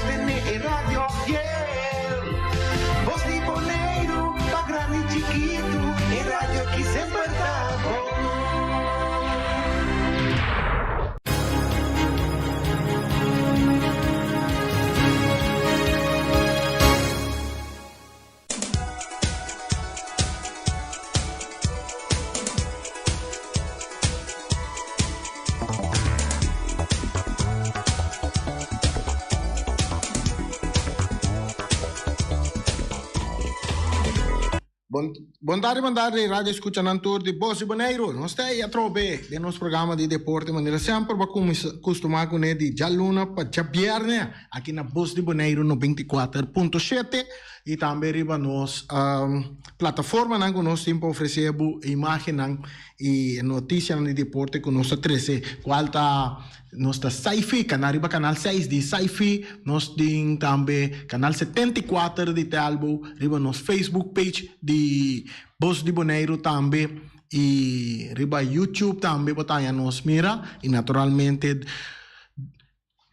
tene e radio fiel. Bos di Boneiru, pa grandi i chikitu, e radio ki semper ta bon. Bon, bon tardi, bon tardi, radio escuchanan tur di Bos di Boneiru. Nos ta ei atrobe den nos programa di deporte manera semper bo a cuminsa custuma cune di djaluna pa djabierne aki na Bos di Boneiru 94.7. I tambe riba nos plataformanan ku nos tin pa ofresé bo imágennan i notisianan di deporte ku nos ta trese, kual ta nos ta Saifi, kanal riba kanal seis di Saifi, nos tin tambe kanal 74 di Telbo, riba nos Facebook page di Bos di Boneiru tambe i riba YouTube tambe bo ta haña nos mira i naturalmente.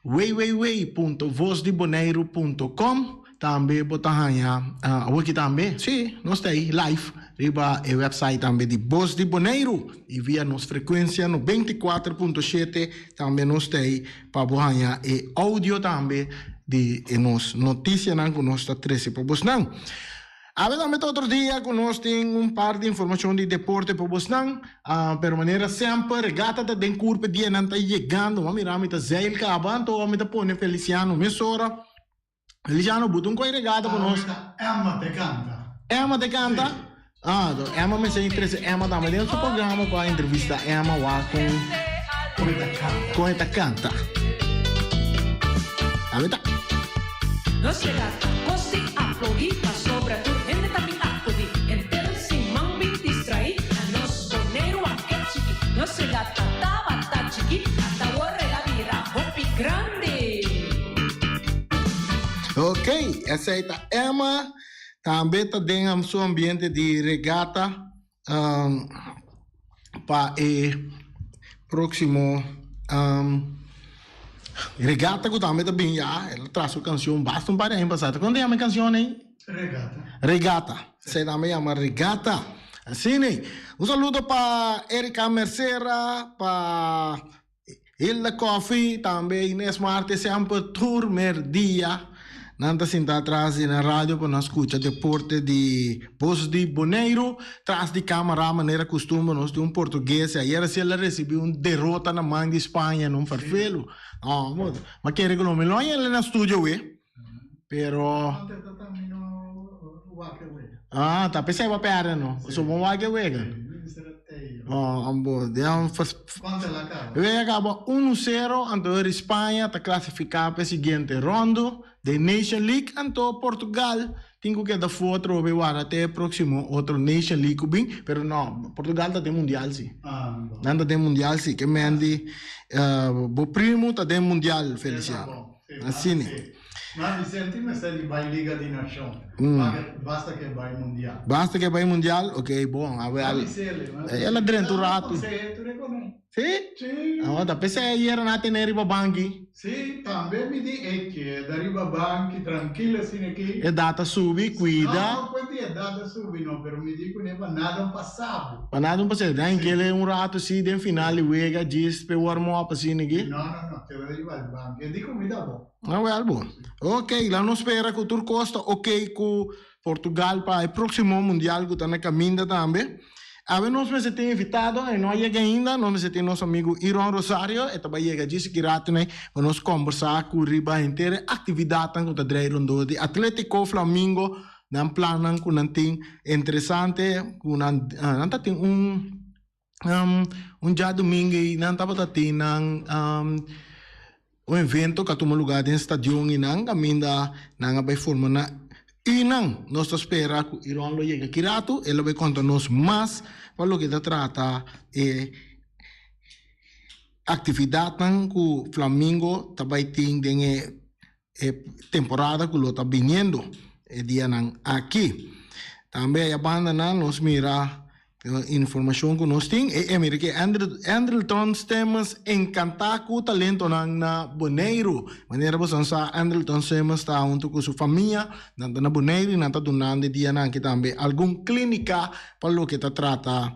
www.vosdiboneiru.com Tambe bo ta haña awor aki tambe, sí, nos ta ei live riba e website tambe di Bos di Boneiru i via nos frekuensia 94.7 tambe nos ta ei pa bo haña e audio tambe di e nos notisianan ku nos ta trese pa bosnan. Awe tambe ta otro dia ku nos tin un par di informashon di deporte pa bosnan, pero manera semper regata ta den kurpa e dianan ta yegando. Bo a mira mi ta zeil kaba, anto mi ta pone Feliciano mesora. Feliciano buta un koi regata pa nos. Awe ta Emma te kanta. Emma te kanta? Si. Ah, Emma mester trese Emma tambe den su programa pa entrevista Emma wak kon. Kon e ta kanta. Kon e ta kanta. Awe ta. Nos regata kos di aplaudí pasobra tur hende ta bin akudí. Henter siman bin distraí na nos Boneiru a ket chikí. Nos regata tabata chikí ata awor el a bira hopi grandi. Ok, esei ta Emma. Tambe ta den su ambiente di regata pa e próksimo regata ku tambe ta bin ya. El a traha su kanshon basta un par di aña pasá. Kon ta yama e kanshon ei? Regata. Regata. Esei tambe yama regata. Asina ei. Un saludo pa Erika Mercera, pa Hilda Coffie, tambe Inés Marte semper tur merdia nan ta sinta atras di nan radio pa nan scucha deporte di Bos di Boneiru. Tras di camara manera custumber nos tin un portugues y ayer así el a recibi un derota na man di Spaña na un farfelu. No, ma kere cu lo mi lo a yela na studio we. Pero. Ah, ta pesey bo perde no. So bo wak e wega. Oh, ambo, den wega kaba 1-0, anto eri Spaña ta klasifiká pa e siguiente rondo den Nation League, anto Portugal tin ku keda fu atrobe warda te e próksimo otro Nation League ku bin, pero no, Portugal ta den mundial si. Nan ta den mundial si, ke men di bo primo ta den mundial, Feliciano. Asina. Ma Vicente mester di bai Liga di Nashon. Basta ke bai Mundial. Basta ke bai Mundial? Ok, bon. A wer. El a drenta un ratu. Si? Si. Awor ta p'esei ayer nan a tene riba banki. Si, tambe mi di e keda riba banki trankil asina aki. E data subi, kuida. No, no kuenti e data subi no, pero mi di kuné pa nada un pasa bo. Pa nada un pasa. Dan kele un ratu si den final di wega djis p'e warm up asina aki. No, no, no. Keda riba e banki. E di kumida bo. Ah wel bo. Ok, la nos spera ku tur kos ta ok ku Portugal pa e próksimo mundial ku ta na kaminda tambe. Awe nos mester tin invitado, e no a yega ainda, nos mester tin nos amigu Iron Rosario, e ta bai yega djis aki ratu nei pa nos kombersá ku riba henter e aktividatnan ku ta drei rondó di Atletico Flamingo, nan plannan ku nan tin interesante ku nan nan ta tin un Un djadumingu ei nan tabata tin nan un evento ku a tuma lugá den stadion einan kaminda nan a bai forma na Inan. Nos ta spera ku Iron lo yega aki ratu, e lo bai konta nos mas pa loke ta trata e aktividatnan ku Flamingo ta bai tin den e e temporada ku lo ta biniendo e dianan aki. Tambe aya bandanan nos mira. Informashon ku nos tin e mira ke Andrelton Simmons enkantá ku talentonan na Boneiru. Manera boso sa Andrelton Simmons ta huntu ku su famia, nan ta na Boneiru i nan ta dunando e dianan aki tambe algun klínika pa loke ta trata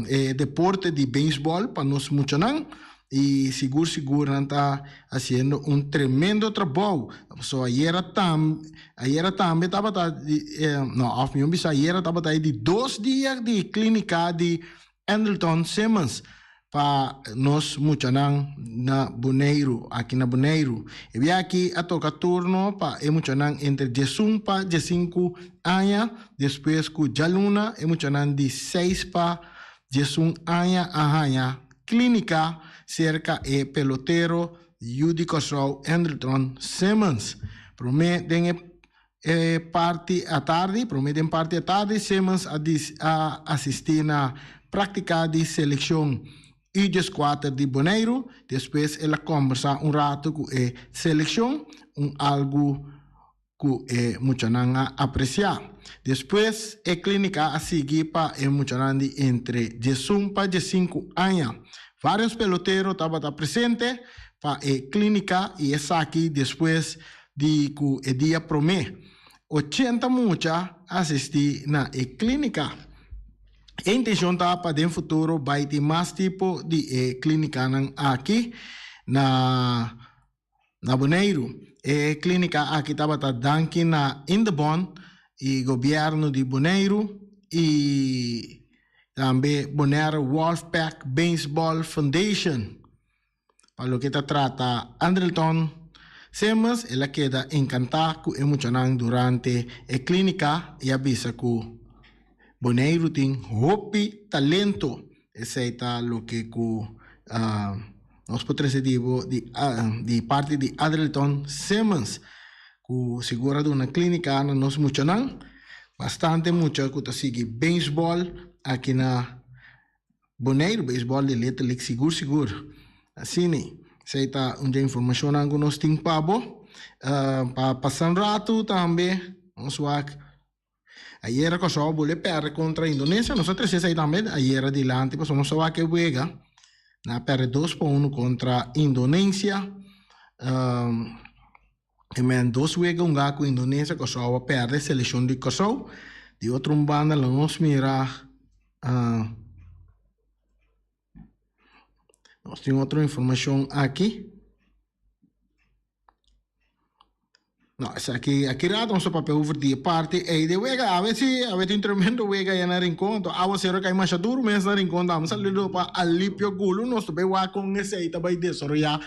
e deporte di beisbòl pa nos muchanan. I sigur sigur nan ta hasiendo un tremendo trabou. Pasobra ayera tam ayera tambe tabata di no of mi bisa ayera tabata e di dos dia di klinika di Andrelton Simmons pa nos muchanan na Boneiru, aki na Boneiru. E bia aki a toka turno pa e muchanan entre diesun pa diesinku aña, despues ku djaluna e muchanan di seis pa diesun aña a haña Klínika serka e pelotero yu di Kòrsou Andrelton Simmons. Promé den e e parti atardi promé den parti atardi Simmons a a asistí na práktika di selekshon U dieskuater di Boneiru. Despues el a kòmbersá un ratu ku e selekshon, un algu ku e muchanan a apresiá. Despues e klínika a sigui pa e muchanan di entre diesun pa diesinku aña. Vários pelotero tabata presente pa e klínika i esaki despues di ku e dia promé 80 mucha a asistí na e klínika. E intenshon ta pa den futuro bai tin mas tipo di e klínikanan aki na. Na Boneiru, e klínika aki tabata danki na Indebon i gobièrnu di Boneiru i tambe Bonaire Wolfpack Baseball Foundation. Pa loke ta trata Andrelton Simmons, el a keda enkantá ku e muchanan durante e klínika i a bisa ku Boneiru tin hopi talento. Esei ta loke ku nos por trese di bo di parti di Adrelton Simmons ku sigur a duna klínika na nos muchanan. Bastante mucha ku ta sigui beisbòl aki na Boneiru, beisbòl di Little League sigur sigur. Asina, esei ta un dje informashonnan ku nos tin pa bo. Pa pasa un ratu tambe nos wak. Ayera Kòrsou a bole pèrdè kontra Indonesia. Nos a trese esei tambe ayera dilanti pasobra nos a wak e wega. Nan a pèrdè dos pa unu kontra Indonesia. E men dos wega hunga ku Indonesia Kòrsou a pèrdè selekshon di Kòrsou. Di otro un banda lo nos mira nos tin otro informashon aki. No, esaki aki rato nos ta papia over di e parti ey de wega. Awe si, awe tin tremendo wega ya na Rincon. Anto awacero a cay masha duro mes na Rincon. Dam saludo pa Alipio Gulu. Nos ta bay wak con esey ta bay desaroya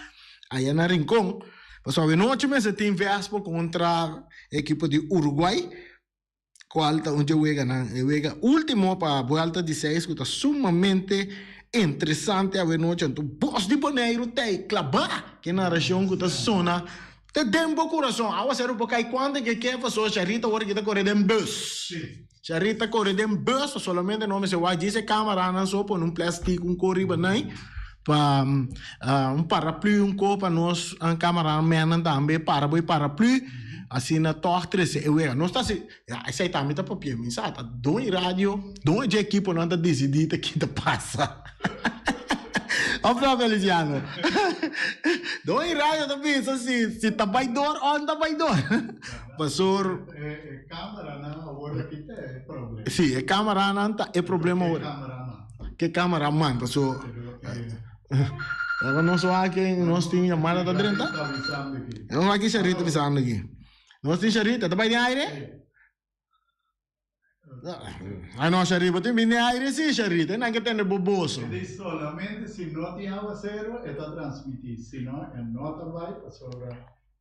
aya na Rincon. Pasobra awe nochi mester tin Vespo contra ekipo di Uruguay. Cual ta un dje weganan? E wega ultimo pa buelta di seis cu ta sumamente interesante awe nochi. Anto bos di Boneiru t'ey claba! Ke naracion cu ta sona te den bo curason. Awaceru por cay cuanto ke ke pasobra Sharita ora ki ta core den bus. Sharita core den bus solamente no mester wak djis e camaranan so pone un plastic un co riba nan pa un paraplu un ko pa nos cameramannan tambe para bo e paraplu asina tog trece e wega nos ta haci ya esey tambe ta papia mi sa ta don e radio don e dje ekiponan ta dicidi ta ki ta pasa of no Feliciano don e radio ta bisa si si ta bay door of no ta bay door pasor E cameranan awor aki ta e problema. Si e cameranan ta e problema awor. Ke camera man paso Laga nos wak nos tin yamada ta drenta. Nos wak Sharita bisando aki. Nos tin Sharita ta bai den aire? Ay no Sharita bo tin bin den aire si Sharita e nan ke tende bo boso. E di solamente si no tin awacero e ta transmiti si no e no ta bai pasobra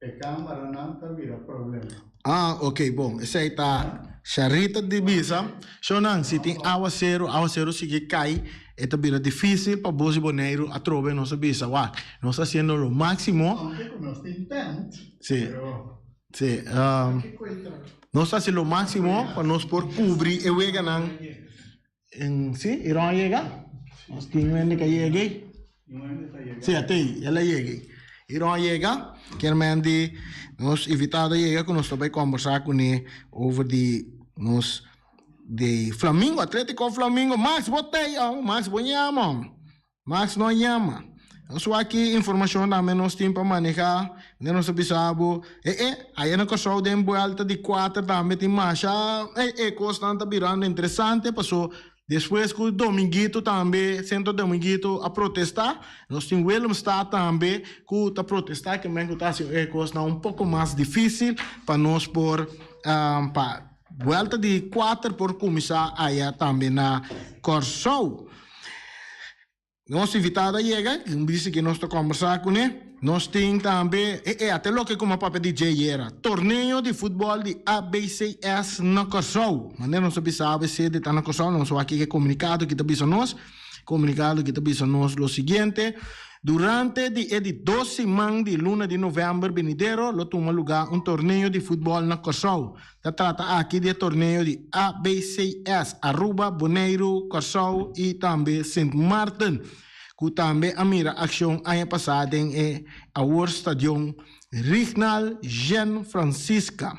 E camaranan ta bira problema. Ah, ok, bon. Esei ta Sharita di bisa. Shownan, si tin awaseru, awaseru sigui kai, e ta bira dificil pa bos di Boneiru atrobe nos a bisa, wak, nos ta haciendo lo maximo. Aunke ku nos tin tent, Sí, pero sí. kiko e ta? Nos ta haci lo maximo pa nos por cubri e weganan. En, sí, Iron a yega? Nos tin un hende ku a yega ei. Sí, a tei, el a yega ei. Iron a yega, kier men di nos invitado a yega ku nos ta bai kombersá kuné over di nos. Di Flamingo, Atletico Flamingo. Max, bo tei oh, Max bo yama. Max no yama. Nos wak ki informashon tambe nos tin pa maneha. Manera nos a bisa bo, e e, aya na Kòrsou den buelta di kuater tambe tin masha e e kosnan ta birando interesante paso despues ku Dominguito tambe, Centro Dominguito a protesta, nos tin Willemstad tambe ku ta protesta ke men ku ta hasi e kosnan un poko mas difisil pa nos por pa buelta di kuater por kuminsá aya tambe na Kòrsou. Nos invitado a yega, un bisti ke nos ta kombersá kuné. Nos tin tambe, e e ate loke ku mi a papia di dje ayera, torneo di futbòl di ABCS na Kòrsou. Manera nos a bisa ABC di ta na Kòrsou, nos wak e komunikado ki ta bisa nos. Komunikado ki ta bisa nos lo siguiente, Durante di e di dos siman di luna di novèmber benidero lo tuma lugá un torneo di futbòl na Kòrsou. Ta trata aki di e torneo di ABCS, Aruba, Boneiru, Kòrsou i tambe Sint Maarten, ku tambe a mira akshon aña pasá den e awor stadion Rignal Jean Francisca.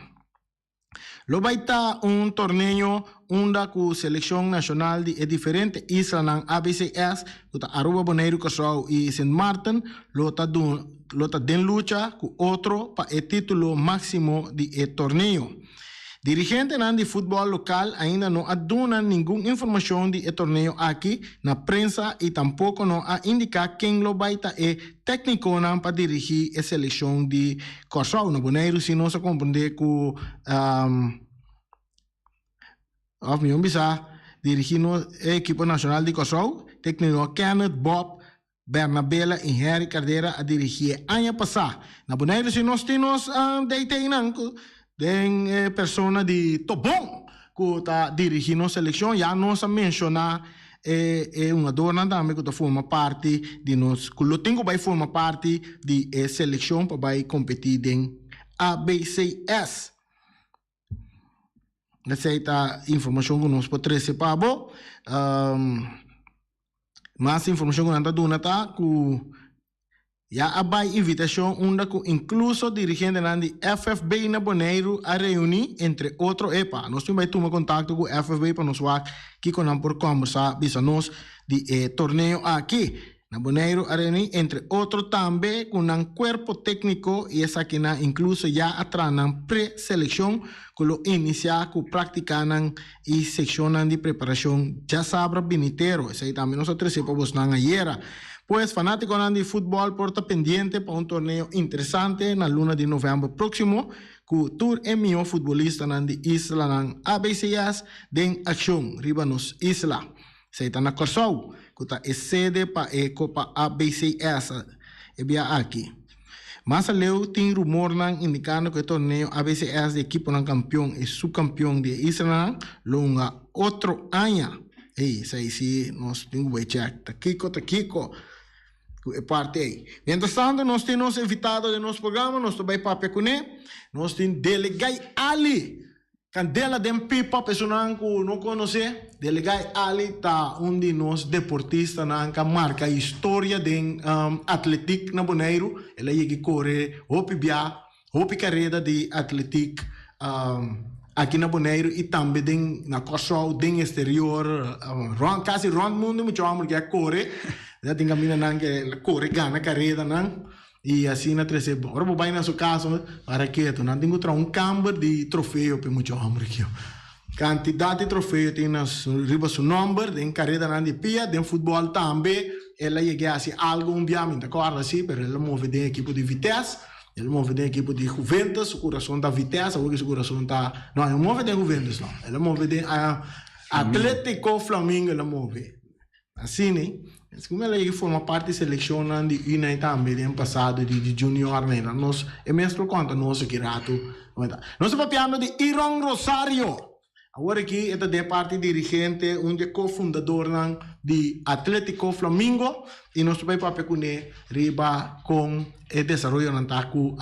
Lo bai ta un torneo unda ku selekshon nashonal di e diferente islanan ABCS, ku ta Aruba, Boneiru, Kòrsou i Sint Maarten, lo ta lo ta den lucha ku otro pa e título máksimo di e torneo. Dirigentenan di futbòl lokal ainda no a duna ningun informashon di e torneo aki na prensa i tampoko no a indiká ken lo bai ta e téknikonan pa dirigí e selekshon di Kòrsou. Na Boneiru si nos a komprendé ku Òf mihó bisa dirigí nos e ekipo nashonal di Kòrsou, tékniko Kenneth Bob Bernabela i Henry Cardera a dirigí e aña pasá. Na Boneiru si nos tin nos DT-nan ku den e persona di Tobon ku ta dirigí nos selekshon. Ya nos a menshoná e e hungadornan tambe ku ta forma parti di nos ku lo tin ku bai forma parti di e selekshon pa bai kompetí den ABCS. Esei ta informashon ku nos por trese pa bo. Mas informashon ku nan ta duna ta ku ya a bai invitashon unda ku inkluso dirigentenan di FFB na Boneiru a reuní, entre otro. Epa, nos tin bai tuma kontakto ku FFB pa nos wak kiko nan por kòmbersá bisa nos di e torneo aki. Na Boneiru a reuní entre otro tambe ku nan kuerpo tékniko i esakinan inkluso ya a traha nan pre-selekshon ku lo inisiá ku práktikanan i sekshonnan di preparashon djasabra binitero. Esei tambe nos a trese pa bosnan ayera. Pues fanátikonan di futbòl por ta pendiente pa un torneo interesante na luna di novèmber próksimo ku tur e mihó futbolistanan di islanan ABCS den akshon riba nos isla. Esei ta na Kòrsou, ku ta e sede pa e Kopa ABCS e bia aki. Mas aleu tin rumornan indikando ku e torneo ABCS di ekiponan kampion i subkampion di e islanan lo hunga otro aña. Ey, esei si nos tin ku bai chèk ta kiko ta kiko ku e parti ei. Mientras tanto nos tin nos invitado den nos programa, nos ta bai papia kuné. Nos tin Delegay Ali. Candela den pipa pa esunnan cu no conoce, Delegai Ali ta un di nos deportistanan cu a marca historia den atletiek na Boneiru. El a yega core hopi bia, hopi careda di atletiek aki na Boneiru y tambe den na Corsou, den exterior, rond casi rond mundo mucho homber ke a core. Ya tin camindanan ke el a core gana caredanan. I asina trese bo. Ora bo bai na su kas, para ketu. Nan tin ku traha un kamber di trofeo pa e mucha hòmber aki. Kantidat di trofeo tin na riba su nòmber den karedanan di pia, den futbòl tambe. El a yega a hasi algu un bia, mi no ta kòrda si, pero el a move den ekipo di Vitesse, el a move den ekipo di Juventus, su kurason ta Vitesse, awor ki su kurason ta, no, el a move den Juventus no, el a move den Atletico Flamingo el a move. Asina, es ku mel a yega forma parti di selekshonnan di Unai tambe den pasado di di juniornan. Nan nos e mes por konta nos aki ratu. Nos ta papiando di Iron Rosario. Awor aki e ta den parti dirigente, un di e kofundadornan di Atletico Flamingo i nos ta bai papia kuné riba kon e desaroyonan ta ku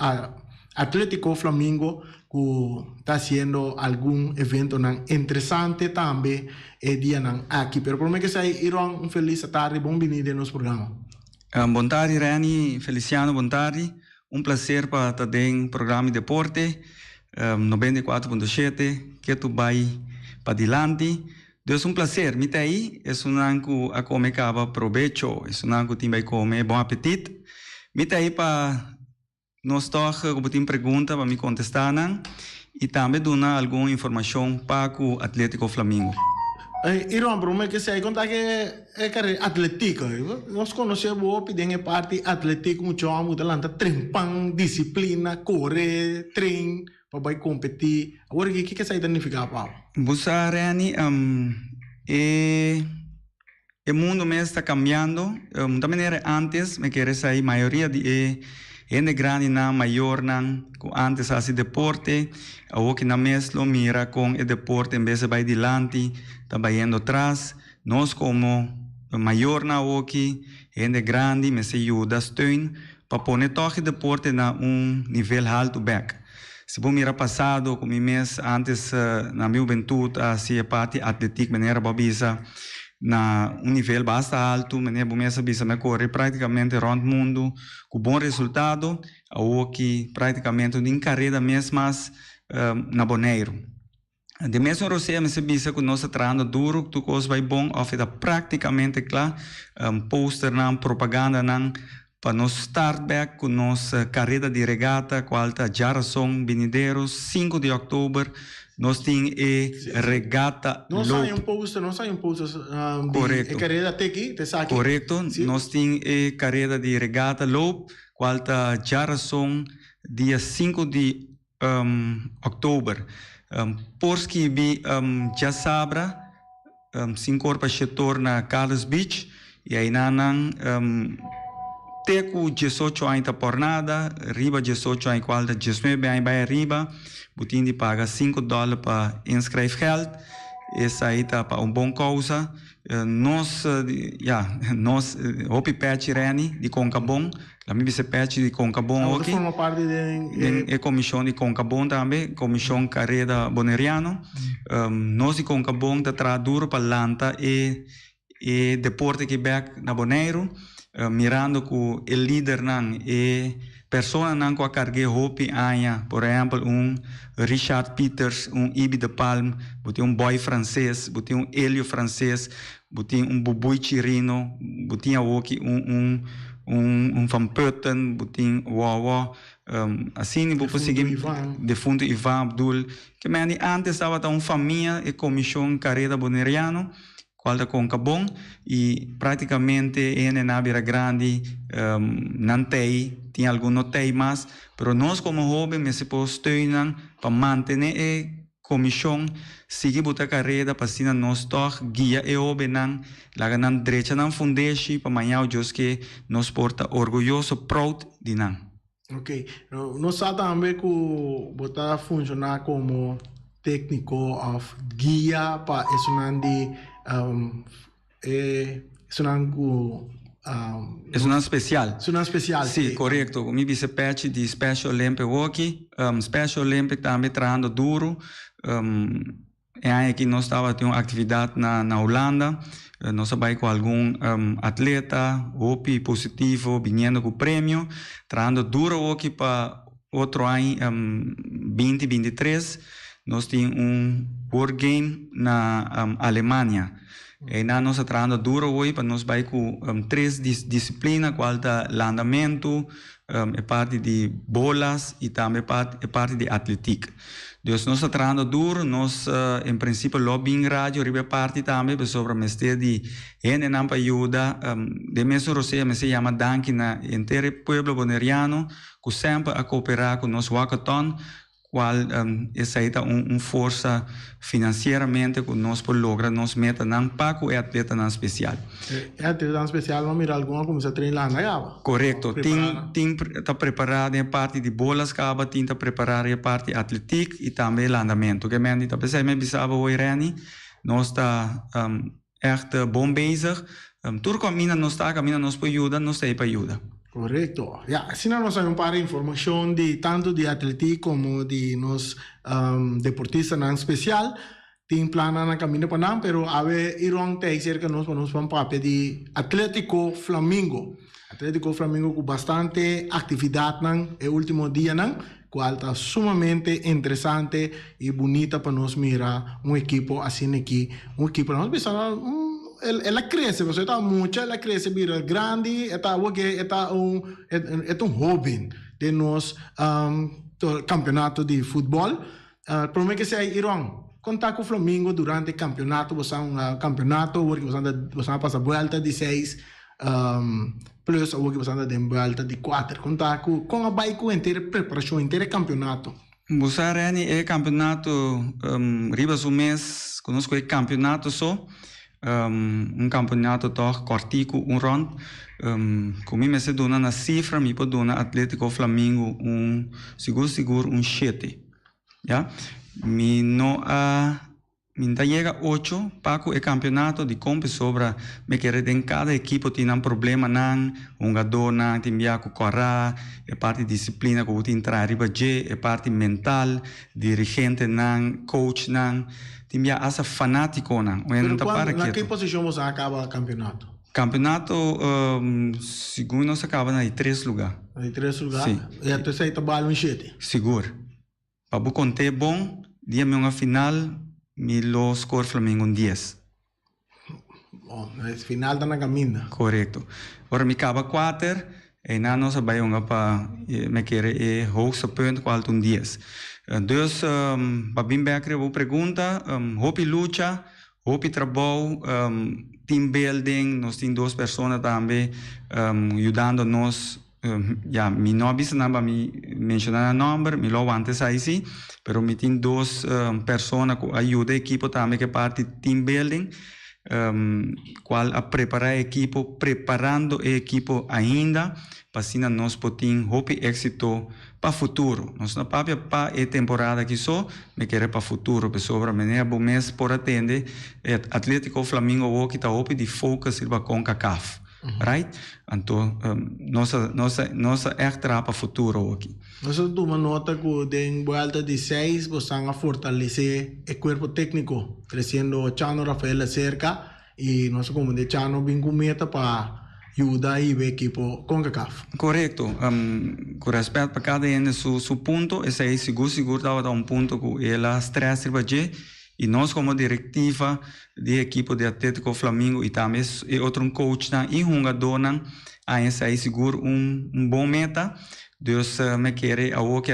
Atletico Flamingo cu ta haciendo algun eventonan interesante tambe e dianan aki. Pero prome que esai Iron un feliz atardi, bon bini den nos programa. Bon tardi Renny, Feliciano bon tardi. Un placer pa ta den programa di deporte 94.7 ketu bay. padilanti. Dus un placer, mi ta ei, esunnan ku a kome kaba probecho, esunnan ku tin bai kome bon apetit. Mi ta ei pa nos tòg ku bo tin pregunta pa mi kontestá nan i tambe duna algun informashon pa ku Atletico Flamingo. Iron, prome ke esei konta ke e karera atletiko. Nos konosé bo hopi den e parti atletiko mucho hòmber ku ta lanta trempan, disiplina, kore, train pa bai kompetí. Awor aki kiko esei ta nifiká pa bo? Bo sa Renny, e E mundo mes ta cambiando, un ta manera antes mi kere esai mayoria di e hende grandinan, mayornan cu antes a haci deporte, awoki nan mes lo mira con e deporte en bes di bay dilanti ta bayendo tras. Nos como mayornan awoki, hende grandi mester yuda steun pa pone toch e deporte na un nivel halto bek. Si bo mira pasado cu mi mes antes na mi hubentud a haci e parti atletiek manera bo a bisa na un nivel basta halto, manera bo mes a bisa mi a core practicamente rond mundo cu bon resultado, awoki practicamente no tin careda mes mas na Boneiru. Den mesun rosea mester bisa cu nos ta trahando duro, tur cos bay bon of e ta practicamente cla, posternan, propagandanan pa nos start back cu nos careda di regata cual ta djarason binidero sinku di october nos tin e regata Nos loop. hay un poster, nos hay un poster di Correcto. e careda teki, te esaki. Correcto, Si. nos tin e careda di regata loop cual ta djarason dia sinku di Oktober. Por skibi djasabra sinkor pa shetor na Carlos Beach y aynan nan te cu diesocho aña ta por nada, riba diesocho aña cual ta diesnuebe aña bay ariba bo tin di paga sinku dollar pa inschrijfgeld. Esai ta pa un bon causa. Nos, ya, nos hopi pechi Renny di Concabon. La mi bisa pechi di Concabon Awor oki. forma parti den e. Den e komishon di Concabon tambe, Komishon Kareda Boneriano. Nos di Concabon ta traha duro pa lanta e e deporte aki bek na Boneiru, mirando ku e lidernan, e personanan ku a karg'é hopi aña, por ehèmpel un Richard Pieters, un Ibi de Palm, bo tin un Boy Frances, bo tin un Elio Frances, Bo tin un Bubui Chirino, bo tin awoki un un un un Van Putten, bo tin Wawa, asina bo por sigui. Defunto Ivan. Defunto Ivan Abdul. Ke men di antes tabata un famia e Komishon Kareda Boneriano, kual ta Konkabon, i praktikamente e hendenan a bira grandi, nan tei, tin algun no tei mas, pero nos komo hoben mester por steun nan pa mantene e Komishon, sigui bo ta kareda pa asina nos tòg guia e hóbennan, laga nan drecha nan fundeshi pa maña Dios ke nos por ta orguyoso, proud, di nan. Ok. Nos sa tambe ku bo ta funshoná komo tékniko òf guia pa esunnan di E esunnan ku. Esunnan spesial. Esunnan spesial, si. Si, korekto. Mi bisa pechi di Special Olympic hoki. Special Olympic tambe trahando duru. E aña aki nos tabatin un aktividat na na Hulanda. Nos a bai ku algun atleta hopi positivo biniendo ku premio. Trahando duru hoki pa otro aña binti 23 nos tin un World Game na Alemania. Einan nos ta trahando duro hoy pa nos bai ku tres disiplina kual ta landamentu, e parti di bolas i tambe e parti di atletiek. Dus nos ta trahando duro, nos en prinsipio lo bin radio riba e parti tambe pasobra mester di hendenan pa yuda. Den mesun rosea mester yama danki na henter e pueblo boneriano ku semper a koperá ku nos walkathon. Cual esey ta un un forsa financieramente cu nos por logra nos metanan pa cu e atletanan special. E atletanan special no mira algun a cuminsa train landa caba? Corecto. Tin tin ta prepara den e parti di bolas caba, tin ta prepara den e parti atletiek y tambe e landamento. Ke men di ta pesey mi a bisa bo hoy Renny, nos ta Echt bon bezig. Tur caminda nos ta, caminda nos por yuda, nos ta ey pa yuda. Correcto. Ya, asina nos hay un par di informacion di tanto di atletiek como di nos deportistanan special. Tin plannan na caminda pa nan, pero awe Iron ta ey cerca nos pa nos pan papia di Atletico Flamingo. Atletico Flamingo cu bastante actividadnan e ultimo dianan. cual ta sumamente interesante y bunita pa nos mira un ekipo asina aki, un ekipo nos bisa el a crece pasobra e ta mucha el a crece bira grandi e ta awor e ta un e ta un hoben den nos campeonato di futbol. Prome ke esei Iron, kon ta ku Flamingo durante e campeonato boso a hunga campeonato awor ke boso a pasa buelta di seis plus awor ke boso anda den buelta di kuater kon ta ku kon a bai ku henter e preparashon henter e campeonato? Bo sa Renny e campeonato riba su mes ku nos ku e campeonato so un campeonato tog kòrtiku un rònt ku mi mester duna na sifra mi por duna Atletico Flamingo un sigur sigur un shete. Ya, mi no a, mi n'ta yega ocho pa ku e kampionato di kon pasobra mi kere den kada ekipo tin nan problemanan, hungadónan tin bia ku kòrá, e parti disiplina ku bo tin traha riba dje, e parti mental, dirigentenan, coachnan, tin bia asta fanátikonan, oye nan ta para ketu. Na ki posishon boso a kaba kampionato? Kampionato segun nos a kaba na di tres lugá. Na di tres lugá? Si. I anto esei ta bal un shete? Sigur. Pa bo kont'é bon, dia mi hunga final, mi lo skor Flamingo un dies. Bon, e final ta na kaminda. Korekto. Ora mi kaba kuater, einan nos a bai hunga pa mi kere e hoogste punt kual ta un dies. Dus, pa bin bèk riba bo pregunta, hopi lucha, hopi trabou, team building, nos tin dos persona tambe yudando nos. Ya, mi no a bisa nan pa mi menciona nan nomber, mi lo wanta esai si, pero mi tin dos persona cu a yuda e ekipo tambe cu e parti team building, cual a prepara e ekipo, preparando e ekipo ainda pa asina nos por tin hopi exito pa futuro. Nos no papia pa e temporada aki so, mi kere pa futuro, pasobra manera bo mes por a tende, e Atletico Flamingo awoki ta hopi di focus riba Concacaf. Right? Anto nos a nos a nos a ègt traha pa futuro awoki. Nos a tuma nota ku den buelta di seis bosan a fortalesé e kuerpo tékniko, tresiendo Chano Rafael aserka i nos a komprendé Chano bin ku meta pa yuda hiba e ekipo Concacaf. Korekto. Ku rèspèt pa kada hende su su punto, esei sigur sigur tabata un punto ku el a strès riba dje I nos komo direktiva di ekipo di Atletico Flamingo i tambe e otro coachnan i hungadónan a esei sigur un bon meta. Dus mi kere awor ku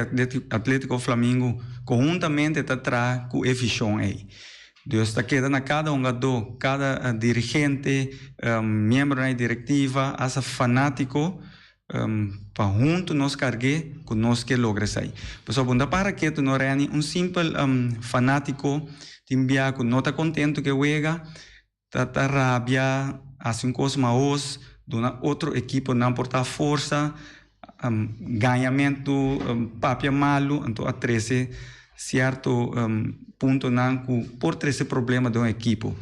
Atletico Flamingo konhuntamente ta traha ku e vishon ei. Dus ta keda na kada hungadó, kada dirigente, miembronan di direktiva, asta fanátiko Pa huntu nos karg'é ku nos ke logra esei. Pasobra bo no ta para ketu no Renny, un simpel fanátiko tin bia ku no ta kontentu ku e wega, ta ta rabia, hasi un kos mahos, duna otro ekiponan por ta forsa, gañamentu, papia malu, anto a trese sierto puntonan ku por trese problema den un ekipo.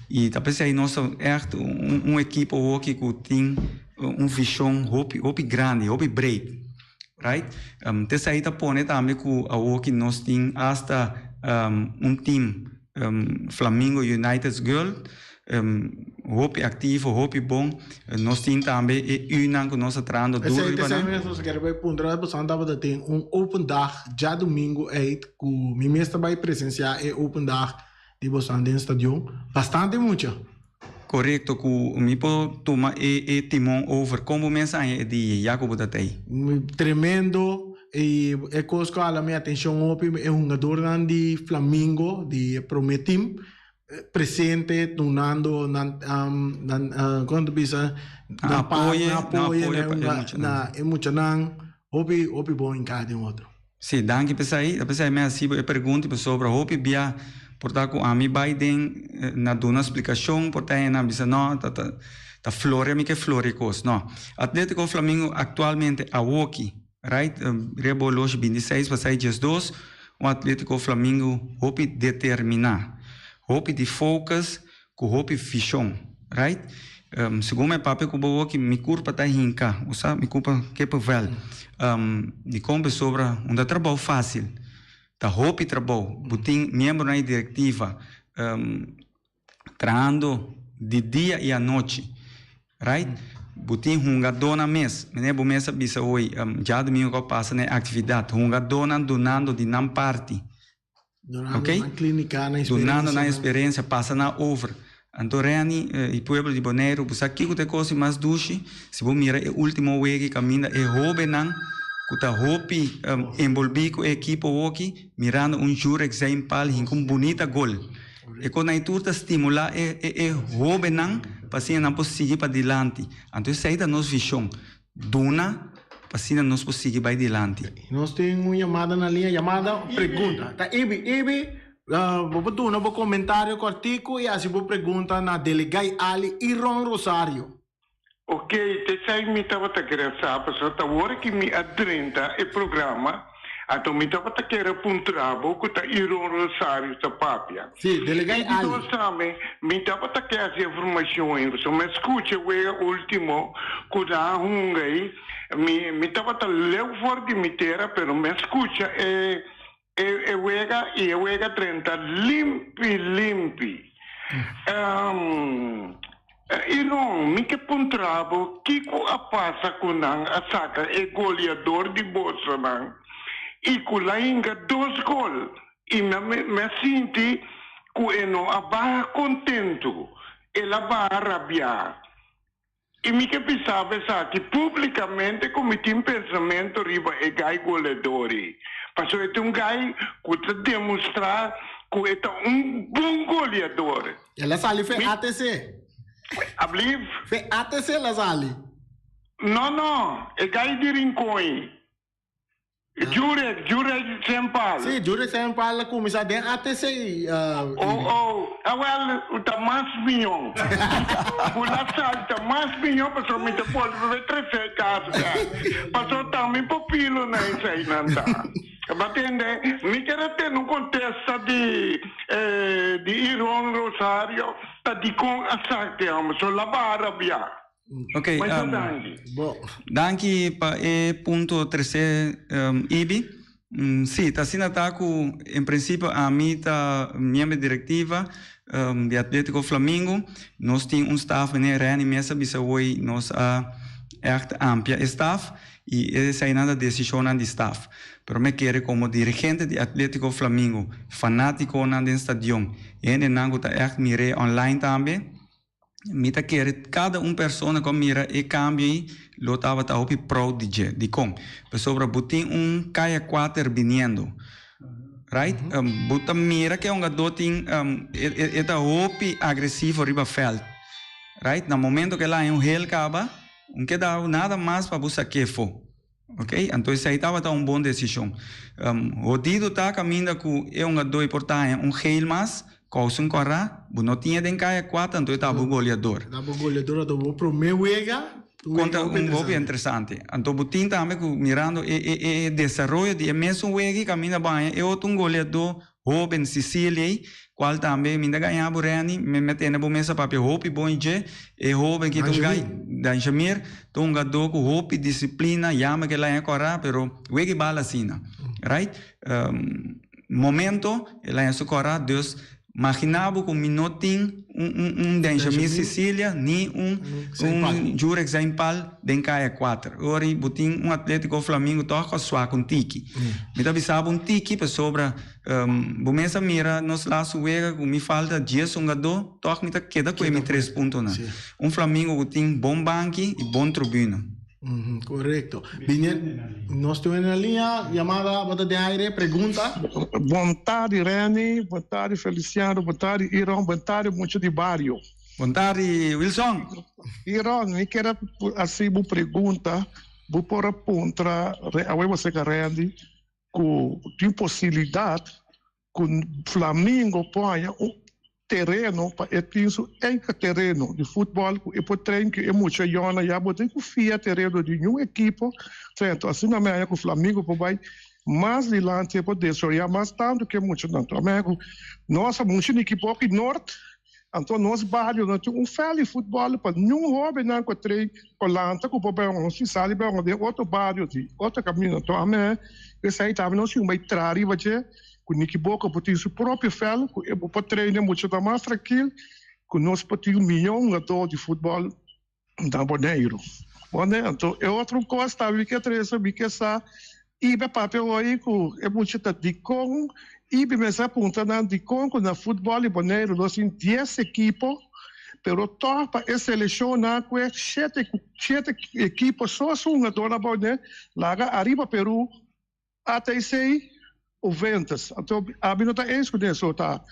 I ta p'esei nos ta ègt un ekipo hoki ku tin un vishon hopi hopi grandi, hopi breed, right? T'esei ta pone tambe ku awoki nos tin asta un team Flamingo United's Girl hopi aktivo, hopi bon. Nos tin tambe e Unan ku nos ta trahando duro riba nan. Esei mes nos kere bai puntra, pasobra tabata tin un open dag djadumingu eit ku mi mes ta bai presensiá e open dag di boso den stadion. Bastante mucha. Korekto ku mi por tuma e e timon over. Kon bo mes haña e dia ya ku bo ta tei? Tremendo i e kos ku a hala mi atenshon hopi e hungadornan di Flamingo di e prome team presente dunando nan nan kon ta bisa nan apoyo na e muchanan hopi hopi bon hinká den otro. Sí, danki p'esei. Ta p'esei mi a hasi bo e pregunta pasobra hopi bia por ta ku ami bai den na duna splikashon por ta hende a bisa no ta ta ta floria mi ke floria e kos. No. Atletico Flamingo aktualmente awoki right riba bo oloshi bintiseis pa seis diesdos un Atletico Flamingo hopi determiná, hopi di focus Ku hopi vishon, right? Segun mi a papia ku bo awoki, mi kurpa ta hinka, bo sa, mi kurpa kepevel. Dikon? Pasobra un ta trabou fásil, ta hopi trabou. Bo tin miembronan di direktiva trahando di dia i anochi, right? Bo tin hungadónan mes, manera bo mes a bisa hoy, djadumingu ku a pasa na e aktividat, hungadónan dunando di nan parti. Dunando Ok? nan klínika, nan Dunando nan eksperensia. eksperensia, pasa nan over. Anto Renny i pueblo di Boneiru, bo sa kiko ta e kos di mas dushi? Si bo mira e último wega kaminda e hóbennan ku ta hopi enbolbí ku e ekipo hoki, mirando un Jurek Zijnpal hinka un bunita gol. E kosnan ei tur ta stimulá e e hóbennan pa asina nan por sigui padilanti. Anto esei ta nos vishon, duna pa asina nos por sigui bai dilanti. Nos tin un yamada na liña, yamada o pregunta. Ta Ibi, Ibi, bo por duna bo komentario kòrtiku i hasi bo pregunta na Delegay Ali i Ron Rosario. Ok, t'esei mi tabata kere sa, pasobra ta ora ki mi a drenta e programa, anto mi tabata kere puntra bo ku ta Iron Rosario ta papia. Sí, delegá I di Ali. dos tambe, mi tabata ke hasi e informashon ei, pasobra mi a skucha wega ultimo ku nan a hunga ei, mi mi tabata leu for di mi tera, pero mi a skucha e e e wega i e wega drenta limpi limpi. Iron, mi ke puntra bo kiko a pasa ku nan a saka e goleador di bosonan i ku la hinka dos gol i mi a sinti ku e no a baha kontentu, el a baha rabiá. I mi ke bisa bo esaki públikamente ku mi tin pensamentu riba e gai goleador ei, pasobra e ta un gai ku ta demostrá ku e ta un bon goleador. El a sali fe Mi ATC. Ablief? Fe ATC el a sali. No, no, e gai di Rincon ei. Jurek, Jurek Sempal. Sí, Jurek Sempal a kuminsá den ATC. Oh, oh, awel, u ta mas mion. Bu la salta mas mion pasobra mi ta bolbe be trese kas bek. Pasobra ta mi pupilo na eseinan ta. Bo tende? Mi ker a tene un kontesta di di Iron Rosario ta dikon a sak'e homber. So la baha rabia. Ok, Masha um, danki. Bo. Danki pa e punto tresé, um, Ibi. Um, sí, ta asina ta ku en prinsipio ami ta miembro di direktiva um, di Atletico Flamingo. Nos tin un staf, meneer Renny mes a bisa hoy, nos a ègt amplia e staf i eseinan ta desishonnan di staf. Pero mi kere komo dirigente di Atletico Flamingo, fanátikonan den stadion, hendenan ku ta ègt mir'é online tambe, Mi ta kere kada un persona ku a mira e kambio ei lo tabata hopi proud di dje. Dikon? Pasobra bo tin un kaya kuater biniendo. Right? Bo ta mira ku e hungadó tin e ta hopi agresivo riba vèlt. Right? Na momento ku el a haña un hel kaba, un keda nada mas pa bo sak'é afó. Ok, anto esei tabata un bon desishon. Hodido ta kaminda ku e hungadó e por ta haña un geel mas, kousa un kòrá, bo no tin e den kaya kuater, anto e ta bo goleador. Ta bo goleador, anto bo promé wega, un wega Kontra hopi un hopi interesante. interesante. Anto bo tin tambe ku mirando e e e desaroyo di e mesun wega ei kaminda bo haña e otro un goleadó Hoben Cecilia ei, cual tambe mi ta gaña bo Renny, mi mi a tende bo mes a papia hopi bon i dje, e hoben ki ta un gai, Danjamir, ta un hungadó cu hopi disciplina, yama ke laña cora, pero wega e bala asina, right? Momento e laña su cora, dus magina bo cu mi no tin un un un Danjamir Cecilia ni un un Jurek Zainpal den kaya kuater. Ora bo tin un Atletico Flamingo tòg ku a suak un tiki. Mi ta bisa bo un tiki pasobra bo mes a mira nos laatste wega ku mi falta dies hungadó tòg mi ta keda ku e mi tres puntonan. Un Flamingo ku tin bon banki i bon tribuna. Korekto. Bini nos tin na liña yamada bo ta den aire pregunta. Bon tardi Renny, bon tardi Feliciano, bon tardi Iron, bon tardi mucha di bario. Bon tardi Wilson. Iron, mi kier a hasi bo pregunta, bo por a puntra awe bo seka Randy ku tin posibilidat ku Flamingo por haña un tereno pa e tin su eigen tereno di futbòl ku e por train ku e mucha yònan ya bo tin ku fia tereno di niun ekipo train asina mi haña ku Flamingo por bai mas dilanti e por desaroyá mas tantu ku e muchanan mi haña ku nos a mucha di ekipo aki nort. Anto nos bario no tin un veld di futbòl pa niun hóbennan ku a train o lanta ku por bai un si sali bai un den otro bario di otro kaminda. Anto ame esei tambe nos tin bai traha riba dje ku Nikiboka por tin su propio veld ku e bo por train e muchanan mas trankil ku nos por tin un miyon hungadó di futbòl. Na Boneiru. Bon, anto e otro kos ta mi ke trese, mi ke sa Ibe papia hoy ku e mucha ta dikon Ibe mester a puntra nan dikon ku na futbòl di Boneiru nos tin dies ekipo pero tòg pa e selekshonnan ku e shete shete ekipo so su hungador na Bonaire laga ariba Peru ATC Juventus. Anto abi no ta eens ku den so ta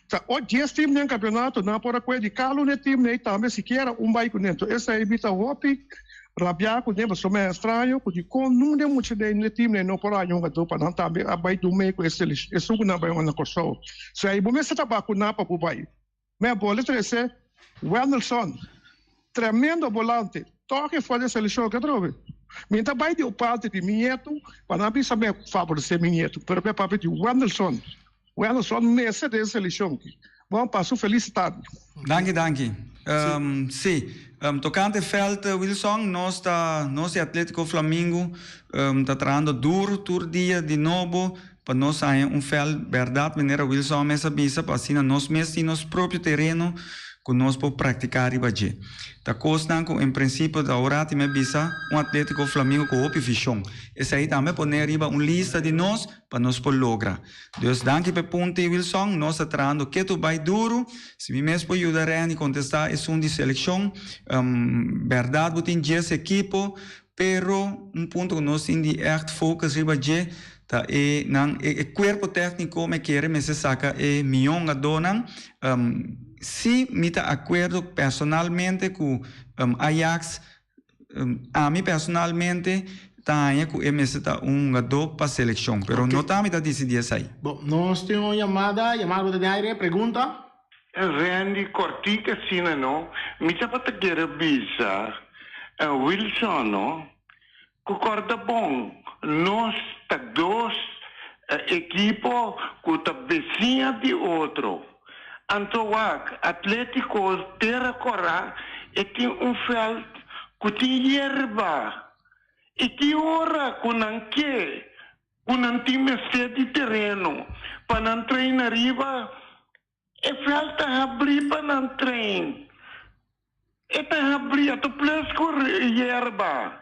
ta o dies team den kampionato nan por a kue di kada un e team nei tambe sikiera un bai kuné. Anto esei mi ta hopi rabia kuné pasobra mi a straño ku dikon nun den mucha den e team nei no por haña hungadó pa nan tambe a bai dun mei ku e esun ku nan bai hunga na Kòrsou. So ei bo mester ta bakuná pa bo bai. Mi a bole trese Wendelson, tremendo volante, toke for di seleccion ke atrobe. Mi ta bai di un parti di mi nietu pa nan bisa mi favorece mi nietu, pero mi a papia di Wendelson. Wendelson mester den seleccion. Bon, pasa un feliz tardi. Danki, danki. Si, tocante veld Wilson, nos ta, nos di Atletico Flamingo ta trahando duro tur dia di nobo Pa nos haña un vèlt bèrdat manera Wilson mes a bisa pa asina nos mes tin nos propio tereno ku nos por praktiká riba dje. Ta kosnan ku en prinsipio ta ora tin mi a bisa un Atlétiko Flamingo ku hopi vishon. Esei tambe a pone riba un lista di nos pa nos por logra. Dus danki pa e punti Wilson, nos ta trahando ketu bai duru. Si mi mes por yuda Renny kontestá esun di selekshon, bèrdat bo tin djes ekipo, Pero un punto ku nos tin di ègt focus riba dje ta e nan e kuerpo tèkniko me kere mester saka e mihó hungadónan. Si mi ta akuerdo personalmente ku Ajax, ami personalmente ta haña ku e mester ta un hungadó pa selekshon, pero no ta ami ta disidí esei. Bon, nos tin un yamada, yamada ku ta den aire, pregunta? Randy, Kòrtiko asina no, mi tabata kere bisa Wilson no, ku kòrda bon, nos ta dos ekipo ku ta besiña di otro. Anto wak, Atlétiko Tera Kòrá e tin un vèlt ku tin yerba i ki ora ku nan ke ku nan tin mester di tereno pa nan train ariba, e veld ta habrí pa nan train. E ta habrí, a ta plus ku yerba.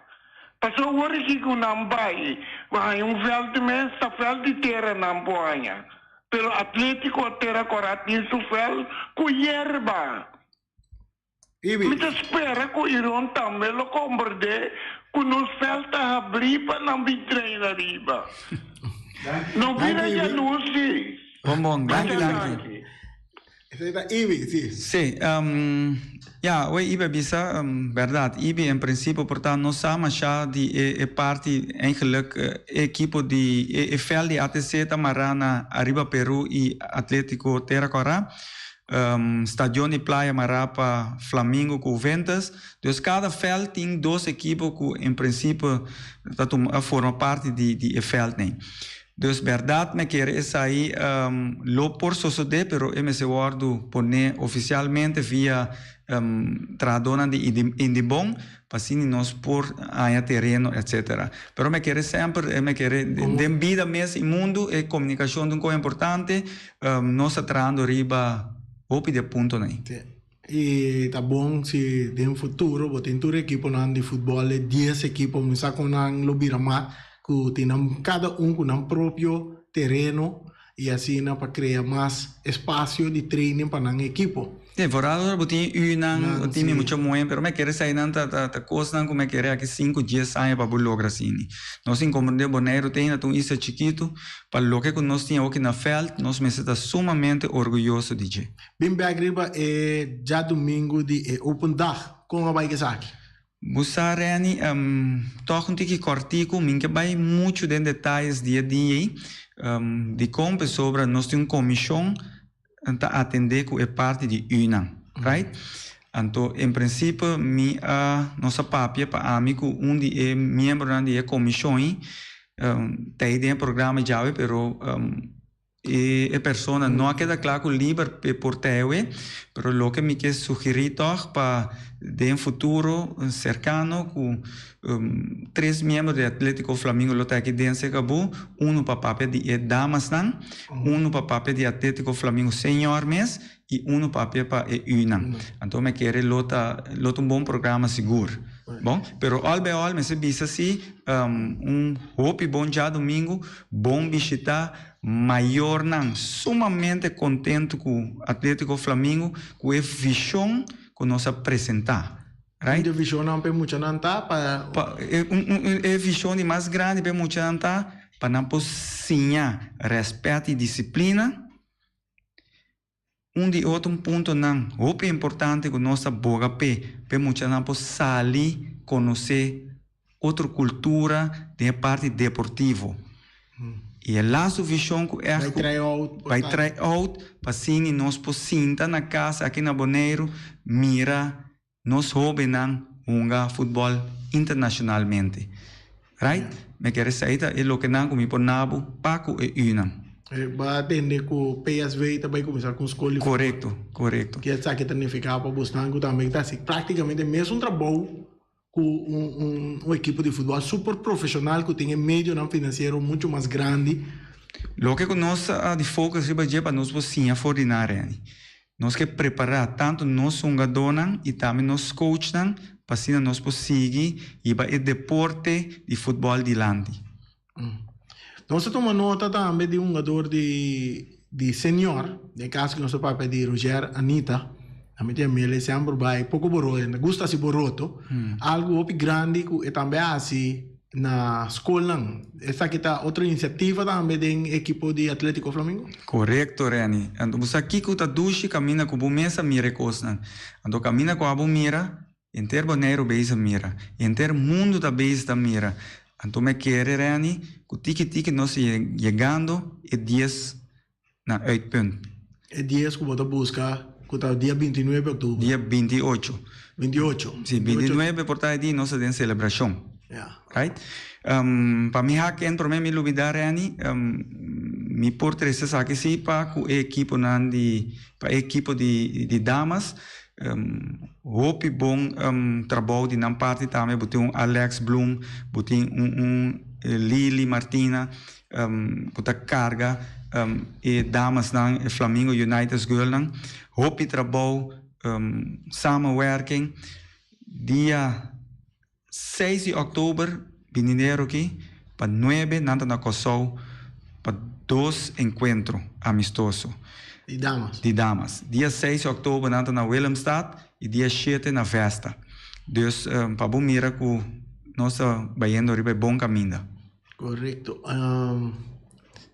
Pasobra awor aki ku nan bai pa haña un veld mes, ta veld di tera nan por haña. Pero Atlético Tera Kòrá tin su veld ku yerba. Mi ta spera ku Iron tambe lo komprendé ku nos vèlt ta habrí pa nan bin train ariba. No bira yalusi. Bon bon, danki danki. Esei ta Ibi, si. Si, ya, oe Ibi a bisa bèrdat. Ibi en prinsipio por ta no sa mashá di e parti eigenlik e ekipo di e vèlt di ATC ta mará na Ariba Peru i Atlétiko Tera Kòrá. Stadion di Playa mará pa Flamingo ku Juventus. Dus kada vèlt tin dos ekipo ku en prinsipio ta tuma a forma parti di di e vèltnan. Dus bèrdat mi a kere esei lo por sosodé pero e mester wòrdu poné ofisialmente via trahadónan di Indibon Pa asina nos por haña tereno etcetera. Pero mi a kere semper, mi a kere den bida mes i mundu e komunikashon ta un kos importante, nos ta trahando riba hopi di e puntonan ei. Sí. I ta bon si den futuro bo tin tur ekiponan di futbòl, e dies ekipo, mi sa kon nan lo bira mas, ku tin nan kada un ku nan propio tereno I asina pa krea mas espasio di training pa nan ekipo. Sí, vooral ora bo tin yunan, bo tin mi mucha muhé, pero mi a kere eseinan ta ta kosnan ku mi a kere aki sinku, dies aña pa bo logra asini. Nos tin komprendé Boneiru te ainda ta un isla chikitu, pa loke ku nos tin awoki na vèlt, nos mester ta sumamente orguyoso di dje. Bin bèk riba e djadumingu di e Open Dag, kon a bai ku esaki? Bo sa Renny, tòg un tiki kòrtiku, mi n'ke bai muchu den detayes di e dia ei, dikon pasobra nos tin un komishon ta atendé ku e parti di unan, right? Anto en prinsipio mi a, nos a papia pa ami ku un di e miembronan di e komishon ei, ta ei den e programa djawe pero E persona no a keda kla ku liber p'e por tewe, pero loke mi ke sugerí tòg pa den futuro serkano ku tres miembro di Atlétiko Flamingo lo ta aki den Segabu, unu pa papia di e damasnan, unu pa papia di Atlétiko Flamingo señor mes. i unu papia pa e Unan. Anto mi kere lo ta lo ta un bon programa sigur. Bon, pero al bij al mester bisa si un hopi bon djadumingu, bon bishita, mayornan sumamente kontentu ku Atletico Flamingo ku e vishon ku nos a presentá. Right? E vishonnan pa e muchanan ta pa. Pa e vishon di mas grandi pa e muchanan ta pa nan por siña rèspèt i disiplina. Un di otro puntonan hopi importante ku nos ta boga p'e, p'e muchanan por sali konosé otro kultura den e parti deportivo. I e lastu vishon ku ègt Bai try out. Bai try out pa asina nos por sinta na kas aki na Boneiru mira Nos hobennan hunga futbòl internashonalmente. Right? Mi kere esei ta e lokenan ku mi por na bo pa ku e unan. E bo a tende ku PSV ta bai kuminsá ku un skol di futbòl. Korekto, korekto. Ke esaki ta nifiká pa bosnan ku tambe ta hasi práktikamente mesun trabou ku un un ekipo di futbòl super profeshonal ku tin e medionan finansiero muchu mas grandi. Loke ku nos a di focus riba dje pa nos por siña for di nan Renny. Nos ke prepará tantu nos hungadónan i tambe nos coachnan pa asina nos por sigui hiba e deporte di futbòl dilanti. Nos a tuma nota tambe di hungador di di senior, den e kaso ku nos ta papia di Roger Anita, ami ta yam'el e semper bai poko boroto, e ta gusta hasi boroto, algu hopi grandi ku e tambe a hasi na skolnan. Esaki ta otro inisiativa tambe den ekipo di Atletico Flamingo? Korekto, Renny. Anto bo sa kiko ta dushi kaminda ku bo mes a mira e kosnan. Anto kaminda ku abo mira, henter Boneiru bezig mira, henter mundu ta bezig ta mira. Anto mi a kere, Renny, ku tiki tiki nos ta yegando e dies na uitpunt. E dies ku bo ta buska ku ta dia bintinuebe oktober. Dia bintiocho. Bintiocho. Si, bintinuebe por ta e dia nos ta den selebrashon. Ya. Right? Pa mi hak en prome mi lubida Renny, mi por trese esaki si pa ku e ekiponan di, pa e ekipo di di damas. Hopi bon trabou di nan parti tambe, bo tin un Alex Bloem, bo tin un un Lily Martina. Ku ta karga e damasnan, e Flamingo United Girlnan. Hopi trabou, samenwerking. Dia seis di òktober binidero aki pa nuebe nan ta na Kòrsou pa dos enkuentro amistoso. Di damas. Di damas. Dia seis di òktober nan ta na Willemstad i dia shete na Vesta. Dus pa bo mira ku nos ta bayendo riba e bon kaminda. Correcto.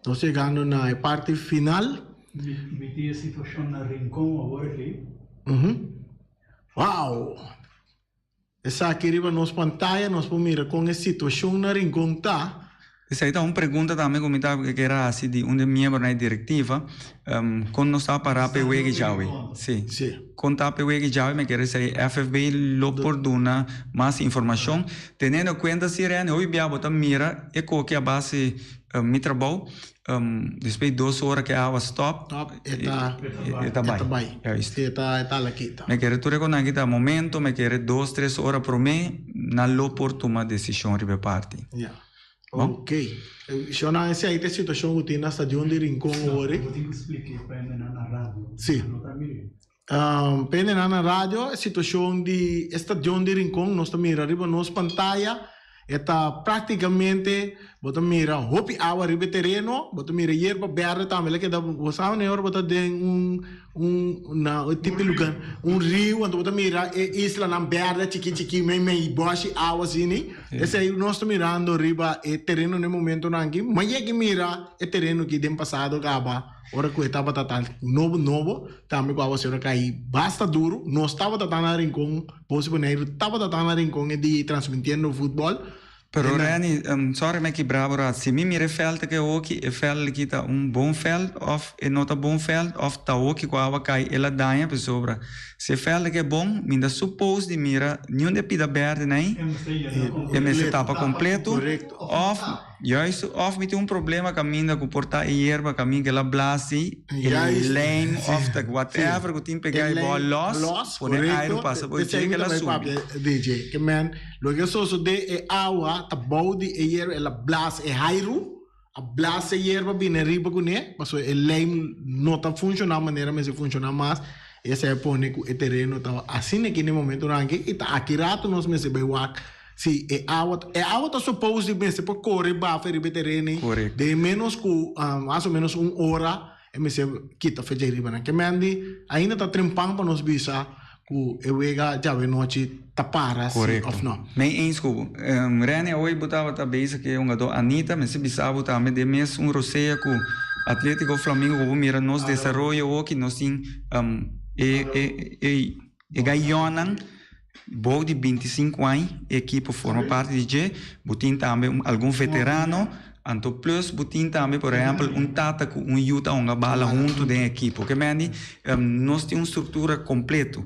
Nos yegando na e parti final. Mi tin e situacion na Rincon awor aki. Wow! Esaki riba nos pantaya nos por mira con e situacion na Rincon ta. Esaki ta un pregunta tambe cu mi ta kier a haci di un di e miembronan di directiva. Con nos ta para pa e wega djawe? Si. Con ta pa e wega djawe? Mi kier esey FFB lo por duna mas informacion. Teniendo en cuenta si Rene, hopi bia bo ta mira e koki a base mi trabou, despues di dos ora ku e awa stop, e ta e ta bai. Si e ta e ta la kita. Mi kere tur e konan kita momento, mi kere dos, tres ora prome nan lo por tuma desishon riba e parti. Ya. Ok. Shona, esei ta e situashon ku tin na stadion di Rincon awor. Bo tin ku splika pa hende nan na radio. Si. Nan no ta mira. Pende nan na radio e situacion di e stadion di Rincon nos ta mira riba nos pantaya e ta practicamente bo ta mira hopi awa riba e tereno bo ta mira yerba berde tambe la keda bo sa wanneer ora bo ta den un un na un tipo di lugar un riu anto bo ta mira e islanan berde chiki chiki mei mei boshi awa asini esey nos ta mirando riba e tereno na e momentonan aki ma yega mira e tereno aki den pasado caba. Ora ku e tabata ta nobo nobo, tambe ku awaseru a kai basta duru. Nos tabata ta na Rincon, Bos di Boneiru tabata ta na Rincon e dia ei transmitiendo futbòl. Pero Renny, sorry mi a kibra bo rat. Si mi mira e vèlt aki awoki, e vèlt aki ta un bon vèlt òf e no ta bon vèlt òf ta awoki ku awa kai el a daña pasobra si e vèlt aki e bon mi ta suppose di mira niun di e pida bèrdè nan ei e mester tapa kompleto òf Juist, of mi tin un problema caminda cu por ta e yerba caminda cu el a blasi, e lijm of ta whatever cu tin pega e bol los, pone aire pasa por dje cu el a subi. DJ, ke men, loke a sosode e awa ta bou di e yerba, el a blas e hairu, A blasa e yerba bini riba kuné, pasobra e lijm no ta funshoná manera mester funshoná mas. Esei a pone ku e tereno ta asina aki na e momentonan aki i ta aki rato nos mester bai wak si e awa e awa ta suppose di mester por kore bafa riba e tereno ei den menos ku mas o menos un ora e mester kita fecha riba nan. Ke men di ainda ta trempan pa nos bisa ku e wega djawe nochi ta para si òf no. Mi eens ku bo. Rene awe bo tabata bezig ku e hungadó Anita, mester bisa bo tambe den mes un rosea ku Atletico Flamingo ku bo mira nos desaroyo awoki nos tin e e e gayonnan bou di 25 aña e ekipo forma parti di dje, bo tin tambe algun veterano, anto plus bo tin tambe por ehèmpel un tata ku un yu ta hunga bala huntu den e ekipo. Ke men di nos tin un struktura kompleto.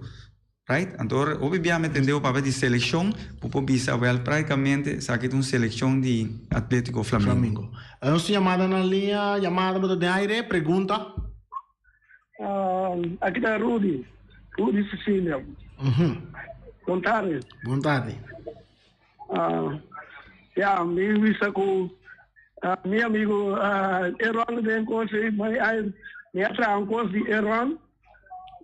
Right? Anto ora hopi bia mi tende bo papia di selekshon, bo por bisa wèl praktikamente esaki ta un selekshon di Atletico Flamingo. Flamingo. Nos tin yamada na liña, yamada bo ta den aire, pregunta. Aki ta Rudy, Rudy Cecilia. Bon tardi. Bon tardi. Ya, mi bisa ku mi amigo Eron den kos ei, mi a traha un kos di Eron.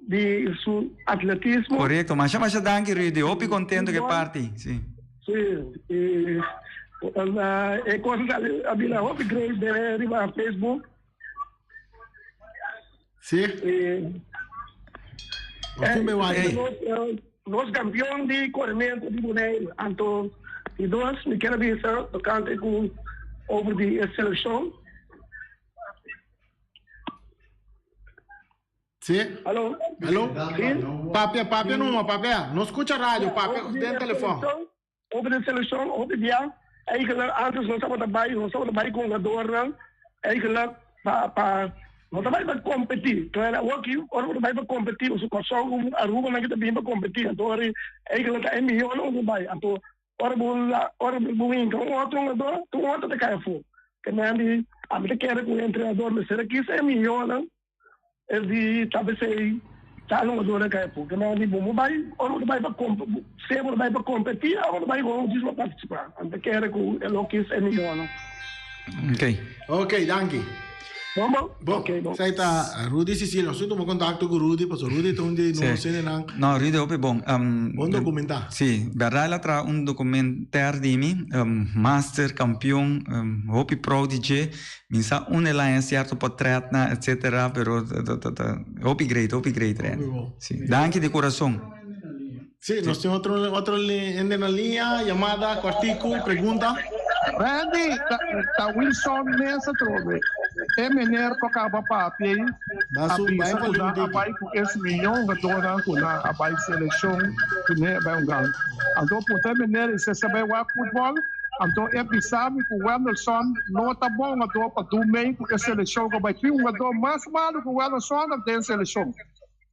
di su atletismo. Korekto, masha masha danki Rudy, hopi kontento ku e parti, si. Si, i e kos a bira hopi great den riba Facebook. Si. Nos kampion di korementu di Boneiru, anto di dos mi kier a bisa tokante ku over di e selekshon. Sí. Aló. Aló. Sí. Papia, papia numa, papia. No skucha radio, papia den telefòn. Over de selekshon, hopi bia, eigenlijk antes nos tabata bai, nos tabata bai ku hungadornan, eigenlijk pa pa no ta bai pa kompetí. Pero awoki ora bo ta bai pa kompetí, pasobra Kòrsou ku Aruba nan ke ta bin pa kompetí, anto ora eigenlijk ta e mihónan ku bai. Anto ora bo ora bo hinka un otro hungador, tur otro ta kai afó. Ke men di ami ta kere ku e entrenador mester a kisa e mihónan. Es di ta p'esei tal hungador a kai afó. Ke men di bo bo bai ora bo ta bai pa sea bo ta bai pa kompetí òf bo ta bai gewoon djis pa partisipá. Ami ta kere ku e lo kis e mihónan. Oké. Oké, danki. Bon bon. Bon, Oké, bon. Esei ta Rudy Cecilia. Nos tin tuma kontakto ku Rudy pasobra Rudy ta un di nos hendenan. No, Rudy hopi bon. Bon dokumentá. Sí, bèrdat el a traha un dokumentair di mi, master, kampion, hopi proud di dje. Mi sa unda el a haña sierto potretnan etcetera, pero ta ta ta hopi great, hopi great Rene. Hopi bon. Sí, danki di kurason. Sí, nos tin otro otro hende na liña, yamada, kòrtiku, pregunta. Randy, ta ta Wilson mes atrobe. E meneer ku a kaba papia ei Ba a su bai bisa ku pa nan a Limpique. bai ku es miyon hungadónan ku nan a bai selekshon ku ne a bai hunga. Anto puntra e meneer i si e sa bai wak futbòl. Anto e bisa mi ku Wendelson no ta bon hungadó pa du mei ku e selekshon ku bai. Tin hungadó mas malu ku Wendelson den selekshon.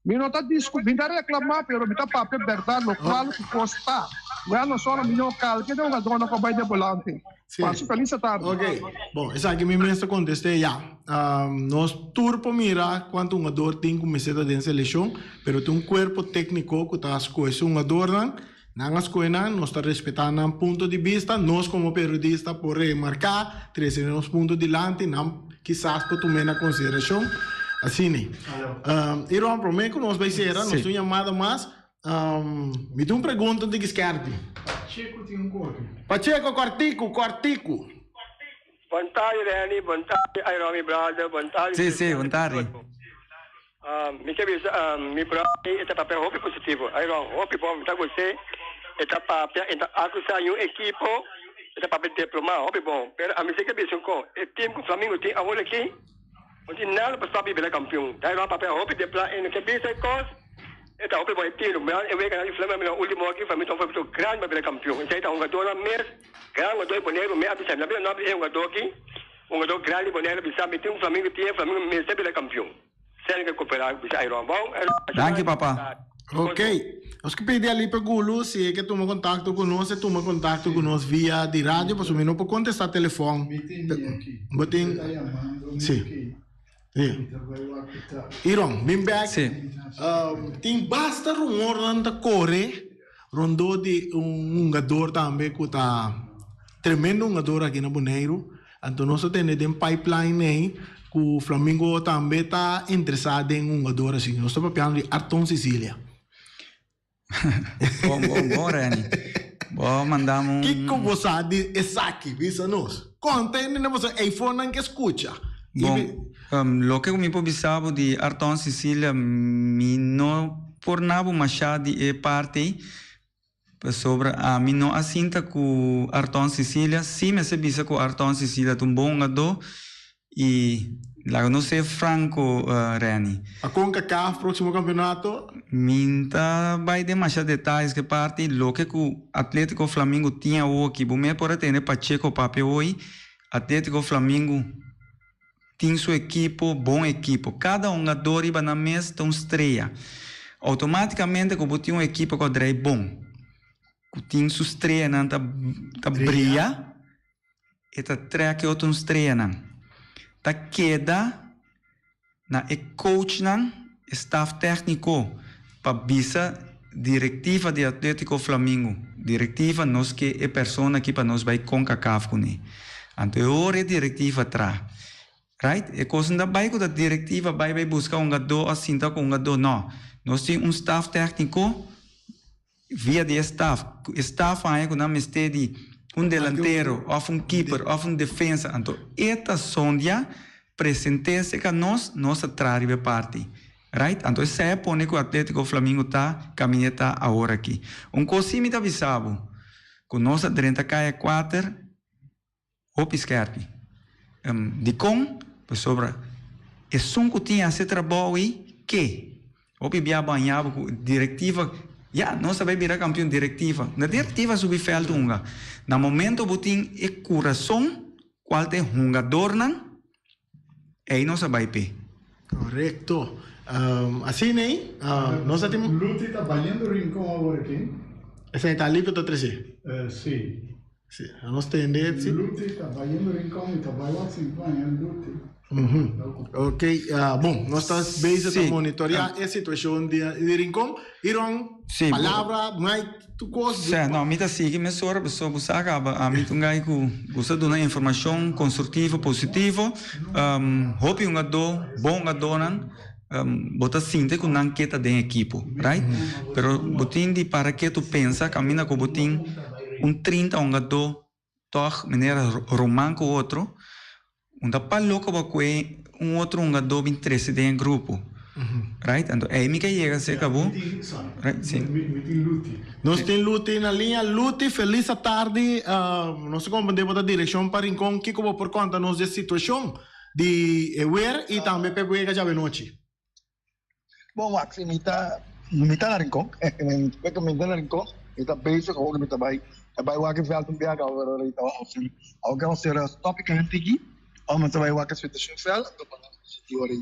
Mi no ta discu, mi ta reclama pero mi ta papia berdad locual cu cos ta. Wendelson a mijo calke den hungadónan cu a bai den volante. Sí. Pasa un feliz tarde. Ok. Bon, esaki mi mes ta contesté ya. Nos tur por mira cuanto hungador tin cu mester ta den seleccion, pero tin un cuerpo tecnico cu ta scoge su hungadornan. Nan a scoge nan, nos ta respeta nan punto di bista, nos como periodista por remarca, trece nos punto dilanti, nan kisas por tum'é na consideracion. Asina. Iron, prome cu nos bay cera, nos tin un yamada mas. Mi tin un pregunta di Giskerti. Pacheco tin un corte. Pacheco, cortico, cortico. Bon tardi Renny, bon tardi Iron mi brother, bon tardi. Sí, sí, bon tardi. Mi ke bisa mi brother e ta papia hopi positivo Iron, hopi bon, mi ta gos'é, e ta papia, e ta acusa un ekipo, e ta papia diploma, hopi bon, pero ami si ke bisa un ko, e team ku Flamingo tin awor aki, no tin nada pa stop di bira campeon, Iron a papia hopi dipla, e no ke bisa e kos. E ta hopi bon e tiro. Miran e wega nan di Flamengo miran ultimo aki Flamengo ta un favorito grandi pa bira campeon. Esei ta hungadornan mes gran hungador di Boneiru mi a bisa mi a bira nomber di e hungador aki hungador grandi di Boneiru a bisa mi tin un Flamengo tin e Flamengo mester bira campeon. Sel ke coopera bisa Ayron bon Ayron masha Danki danki papa. Ok. Nos ke pidi Alipe Gulu si e ke tuma kontakto ku nos e tuma kontakto ku nos via di radio pasobra mi no por kontestá telefòn. Mi tin mi aki. Bo tin? Mi ta yamando mi Sí. aki. Sí. Iron, bin bek. Sí. Tin basta rumornan ta kore rondó di un hungador tambe ku ta tremendo hungador aki na Boneiru. Anto nos a tende den pipeline ei ku Flamingo tambe ta interesá den un hungador asina. Nos ta papiando di Arton Cicilia. Bon, bon, bon, Renny. Bo mandam un. Kiko bo sa di esaki? Bisa nos. Konta hende na boso eifonnan ke skucha. Bon, loke ku mi por bisa bo di Arton Cicilia, mi no por na bo mashá di e parti ei, pasobra ami no a sinta ku Arton Cicilia. Sí mester bisa ku Arton Cicilia ta un bon hungadó I laga nos ser franco, Renny. A Concacaf proximo campeonato? Mi n ta bai den masha detayes ke parti loke ku Atletico Flamingo tin awoki. Bo mes por a tende Pacheco papia hoy. Atletico Flamingo tin su ekipo, bon ekipo. Kada hungador riba nan mes ta un strea. Automaticamente ku bo tin un ekipo ku a drei bon, ku tin su streanan ta ta bria. E ta trek e otro streanan. Ta keda na e coachnan, e staf tecnico pa bisa directiva di Atletico Flamingo, directiva nos ke e persona aki pa nos bay Concacaf cune. Anto e ora e directiva tra. Right? E cos no ta bay cu ta directiva bay bay busca hungador of sinta cu hungador, no. Nos tin un staf tecnico. Via di e staf, ku e staf haña ku nan mester di un delantero òf un kiper òf un defensa, anto e ta sondia present'é serka nos, nos ta traha riba e parti. Right? Anto esei a pone ku Atletico Flamingo ta kamin'é ta awor aki. Un kos sí mi ta bisa bo, ku nos a drenta kaya kuater, Hopi skerpi. Dikon? Pasobra esun ku tin hasi e trabou ei ke. Hopi bia bo haña bo ku direktiva, ya, nos ta bai bira kampion, direktiva. Na direktiva subi vèlt hunga. Na momento bo tin e kurason kual ta e hungadornan, ei nos a bai p'e. Korekto. Asina ei, nos a tin. Luti ta bayendo Rincon awor aki. Esei ta ali ku ta trese? Si. Si, nos tende si. Luti ta bayendo Rincon, mi ta bai wak sin paña Luti. Ok, bon, nos ta bezig ta monitorea e situacion di Rincon. Iron, palabra, Mike, tur cos. Si, no, mi ta sigui mesora pasobra bo sa caba, ami ta un guy cu gusta duna informacion constructivo, positivo. Hopi hungadó, bon hungadónan, bo ta sinti cu nan ke ta den ekipo, right? Pero bo tin di para ketu pensa caminda cu bo tin un trinta hungadó tog manera ruman cu otro, un ta pa loco bo cue un otro hungadó bin trece den e grupo, right? Anto ey mi ke yega cerca bo, right? Si. Nos tin Luti na liña. Luti, feliz atardi. Nos ta comprende bo ta direccion pa Rincon. Kico bo por conta nos di e situacion di e weer y tambe p'e wega djawe nochi. Bon wak, si mi ta mi ta na Rincon, mi ta na Rincon, mi ta bezig awor mi ta bai bai wak e veld un biaha awor ora ta awor ke nos sera stop e kant aki, awor mi ta bai wak e situacion veld anto pa nos disiti ora e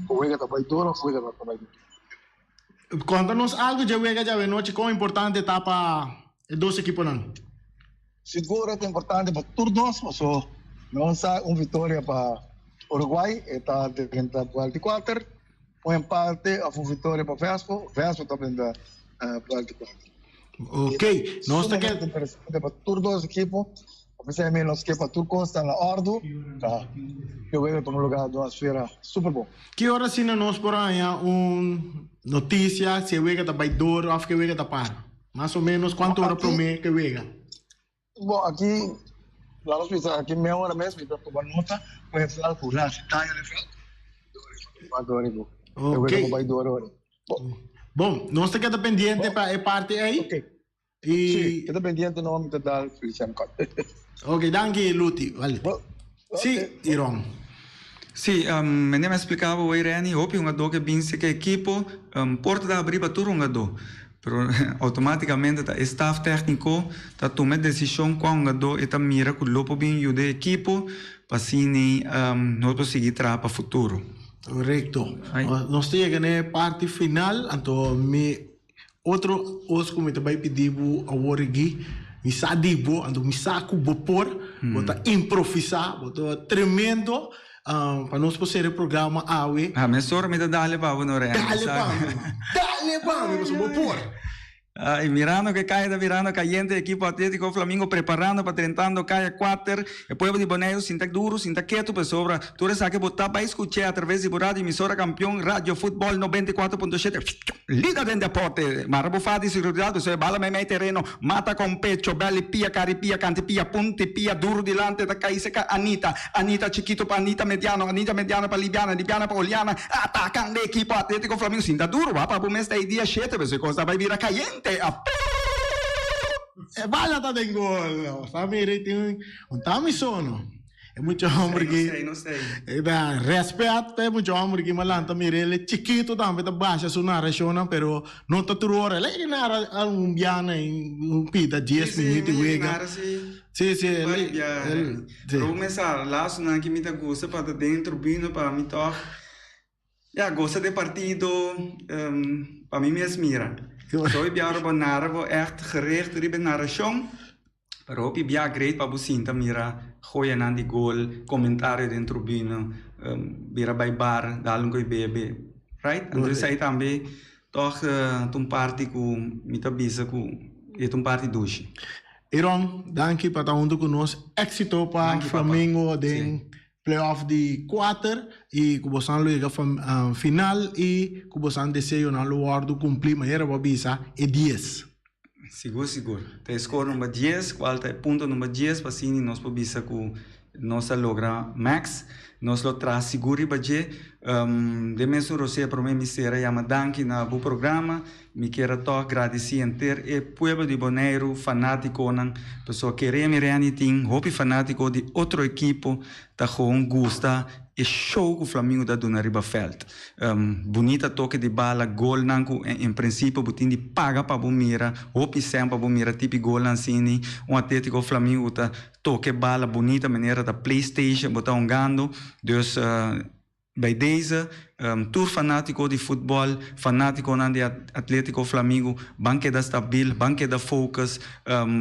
wega ta bai dor of wega no ta bai dor. Konta nos algu dje wega djawe nochi, kon importante ta pa e dos ekiponan? Sigur e ta importante pa tur dos, paso nos sa un victoria pa Uruguay e ta drenta buelta di kuater, un empate of un victoria pa Vespo, Vespo ta drenta buelta di kuater. Ok, nos ta ke. Interesante pa tur dos ekipo, apesar mi nos ke pa tur kos ta na ordu, ta e wega tuma lugar den un atmosfera super bon. Ki ora asina nos por haña un notisia si e wega ta bai dor of ke wega ta para? Mas o menos kuantu ora promé ke wega? Bon, aki laga nos bisa aki media ora mes mi ta tuma nota ku e vèlt ku hasi daño na e vèlt. Ok. E wega ta bai dor ora. Bon, nos ta keda pendiente pa e parti ei. Ok. I. Sí, keda pendiente no mi ta dal Feliciano kòl. Ok, danki Luti. Vale. Sí, Iron. Sí, mende mi a spliká bo hoy Renny, hopi hungadó ke bin seka ekipo, porta ta abrí pa tur hungadó, pero outomátikamente ta e staf tékniko ta tuma e desishon kua hungadó e ta mira ku lo por bin yuda e ekipo pa asina nos por sigui traha pa futuro. Korekto. Nos ta yega na e parti final, anto mi Otro os ku mi ta bai pidi bo awor aki, mi sa di bo, anto mi sa ku bo por, bo ta improvisá, bo ta tremendo, pa nos por sera e programa awe. Ha, mesora mi ta dale pa bo no Renny. Dale pa mi, man. Dale pa mi, pasobra bo por. Ay, mirando que kaya ta birando cayente, equipo Atletico Flamingo preparando pa drentando kaya 4. E pueblo di Boneiru sinta duro, sinta ketu pasobra tur esaki bo ta bay scuché a traves di bo radio emisora campeon Radio Futbol 94.7. Liga den deporte. Mara bo fa di seguridad pasobra e bala meimei tereno mata con pecho, belly pia, cari pia, canti pia, punti pia, duro dilante ta cay seca Anita, Anita chikito pa Anita mediano, Anita mediano pa Libiana, Libiana pa Oliana. Atakando ekipo Atletico Flamingo sinta duro wak pa bo mes ta e dia shete pasobra e kos ta bai bira kayente. E bala ta den gol. Sa mira y tin un tami sono. E mucha homber ki e ta respet pa e mucha homber ki malanta mira el e chikito tambe ta basha su narashonnan pero no ta tur ora. El a yega nara un biaha un pita dies minuut y wega. Si si el si. Pero mi sa lasonan ki mi ta gusta pa ta den tribuna pa mi tog ya gosa den partido pa mi mes mira. Soy bia ora bo nara bo echt gericht riba e narashon pero hopi bia great pa bo sinta mira goyanan di gol, komentario den tribuna, bira bai bar dal un koe bebe right? Anto esei tambe tog ta un parti ku mi ta bisa ku e ta un parti dushi. Iron, danki pa ta huntu ku nos. Éksito pa Flamingo den playoff di kuater i ku bosan lo yega final i ku bosan deseonan lo wòrdu kumplí manera bo a bisa e dies. Sigur sigur. Ta e score number dies, kual ta e punto number dies pa asina nos por bisa ku nos a logra max. Nos lo traha sigur riba dje. Den mesun rosea prome mi sera yama danki na bo programa. Mi kier a tòg gradisí henter e pueblo di Boneiru, fanátikonan, pasobra kere mi Renny tin hopi fanátiko di otro ekipo ta gewoon gusta e show ku Flamingo ta duna riba vèlt. Bunita toke di bala, golnan ku en prinsipio bo tin di paga pa bo mira, hopi sèn pa bo mira tipi golnan asini. Un Atlético Flamingo ku ta toke bala bunita manera ta playstation bo ta hungando. Dus. Bij deze, tur fanátiko di futbòl, fanátikonan di Atlétiko Flamingo, ban keda stabil, ban keda focus.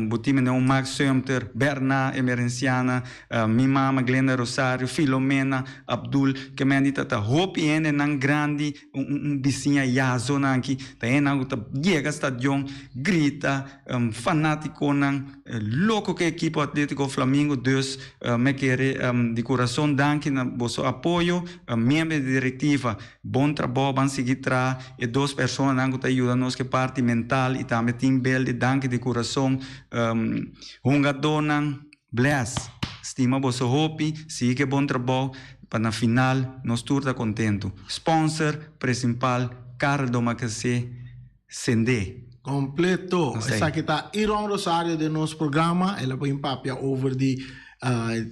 Bo tin mende un Mark Sumter, Berna Emerenciana, mi mama Glenda Rosario, Filomena, Abdul, ke men di ta ta hopi hendenan grandi, un bisiña yazonan aki, ta hendenan ku ta yega stadion, grita, Fanaticonan loco cu e equipo Atletico Flamingo dus me kere di curason danki na boso apoyo. Miembro di directiva bon trabao ban sigui traha e dos personanan cu ta yuda nos cu e parti mental y tambe team building danki di curason. Hungadornan bless stima boso hopi sigui cu e bon trabao pa na final nos tur ta contento. Sponsor principal Karel Domacassé. Sende. Completo. Esaki ta Iron Rosario den nos programa. El a bin papia over di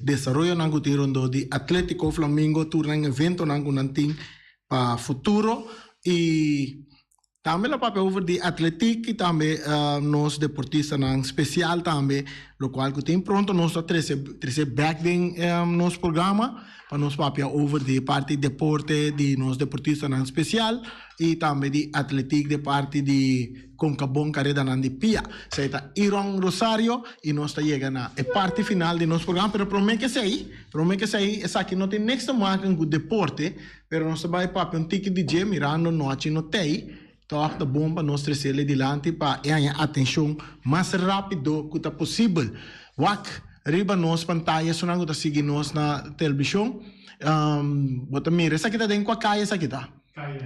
desaroyonan cu tin rondó di Atletico Flamingo, tur nan eventonan cu nan tin pa futuro. Y tambe el a papia over di atletik y tambe nos deportistanan special tambe, locual cu tin pronto nos ta trece trece bek den nos programa pa nos papia over di e parti deporte di nos deportistanan special. y tambe di atletik de parti di Concabon karedanan di pia. Esei ta Iron Rosario y nos ta yega na e parti final di nos programa, pero prome ke esei, prome ke esei esaki no tin niks te maken ku deporte, pero nos ta bai papia un tiki di dje mirando nochi no tei, tòg ta bon pa nos tresele dilanti pa e haña atenshon mas rapido ku ta posibel. Wak riba nos pantaya esunnan ku ta sigui nos na televishon, bo ta mira esaki ta den kua kaya esaki ta? Kaya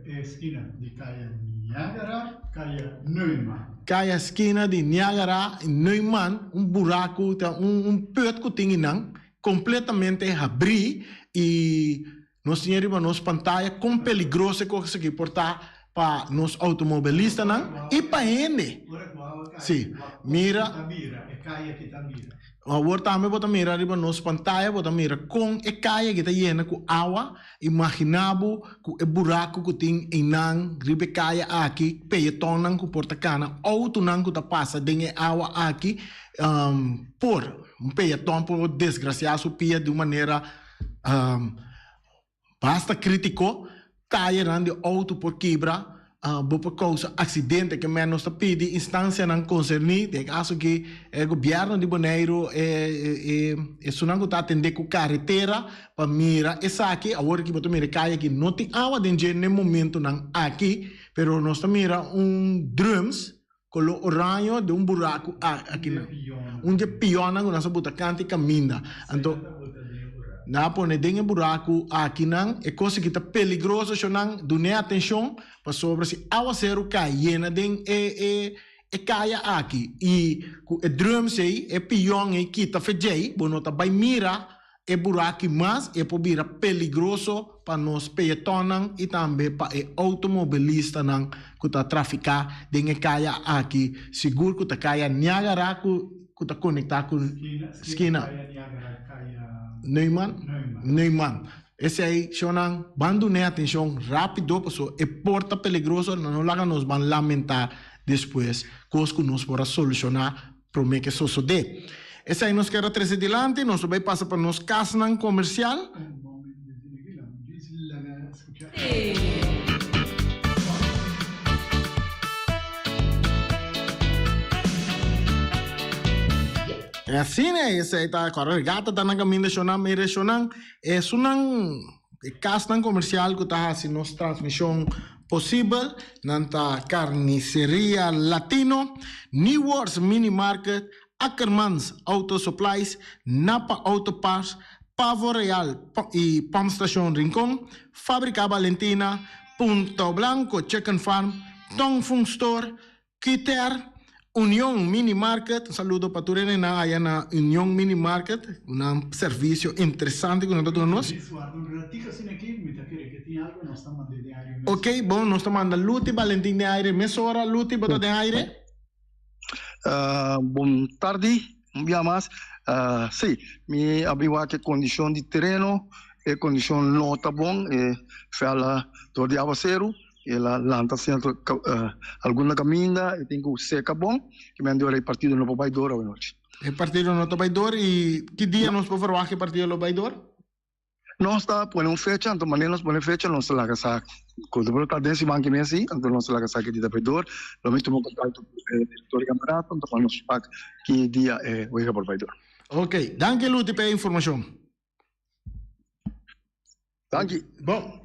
e eskina di Kaya Niagara, Kaya Neumann. Kaya eskina di Niagara i Neumann, un buraku ta un un put ku tin einan kompletamente habrí i nos tin riba nos pantaya kon peligroso e kos aki por ta pa nos outomobilistanan i pa hende. Sí, mira. Awor tambe bo ta mira riba nos pantaya, bo ta mira kon e kaya aki ta yena ku awa. Imaginá bo ku e buraku ku tin einan riba e kaya aki, peyetonnan ku por ta kana, outonan ku ta pasa den e awa aki, por un peyeton por desgrasiá su pia di un manera basta kritiko, tayenan di outo por kibra, bo por kousa aksidente. Ke men nos ta pidi instansianan konserní, den e kaso aki e gobièrnu di Boneiru, e esunnan ku ta atendé ku karetera pa mira esaki. Awor aki bo ta mira e kaya aki no tin awa den dje n'e momentunan aki. Pero nos ta mira un drums color oraño den un buraco aki nan. Un di e pionnan cu nan sa buta canta y caminda. Anto nan a pone den e buraco aki nan. E cos aki ta peligroso shonan, dun'e atencion pasobra si awaceru cay yena den e e e caya aki y cu e drums ey, e pion ey kita fedjey, bo no ta bay mira E buraki mas e por bira peligroso pa nos peatonnan y tambe pa e automobilistanan cu ta trafica den e caya aki, sigur cu ta caya Niagara cu cu ta conecta cu skina Neumann. Neumann. Esey shownan ban dun'e atencion rapido paso e por ta peligroso, no laga nos ban lamenta despues cos cu nos por a soluciona Promé ke sosodé. Esei nos kier a trese dilanti, nos lo bai pasa pa nos kasnan komersial. E asina esei ta kòrda regata ta na kaminda shonnan mira shonnan esunnan e kasnan komersial ku ta hasi nos transmishon Posibel, nan ta Carniceria Latino, New Words Mini Market, Ackermans Auto Supplies, Napa Auto Parts, Pavo Real y Pump Station Rincon, Fabrica Valentina, Punto Blanco Chicken Farm, Tong Fung Store, Kiter, Union Mini Market, un saludo pa tur hendenan aya na Union Mini Market, nan servicio interesante cu nan ta duna nos. Ok, bon, nos ta manda Luti Valentin den aire mesora. Luti, bo ta den aire? Bon tardi, un bia mas. Si, mi a bin wak e condicion di tereno, e condicion no ta bon, e vela dor di awaceru. El a lanta cierto algun na caminda e tin cu seca bon ki men di ora e partido no por bay door awe nochi. E partido no ta bay door y ki dia nos por verwacht e partido lo bay door? Nos ta pone un fecha anto manera nos pone fecha nos ta laga sa cu ta ta den siman ki mes si anto nos ta laga sa ki dia ta bay door lo mi tuma contacto cu e director di campeonato anto pa nos wak ki dia e wega por bay door. Ok, danki Luti pa e informacion. Danki. Bon.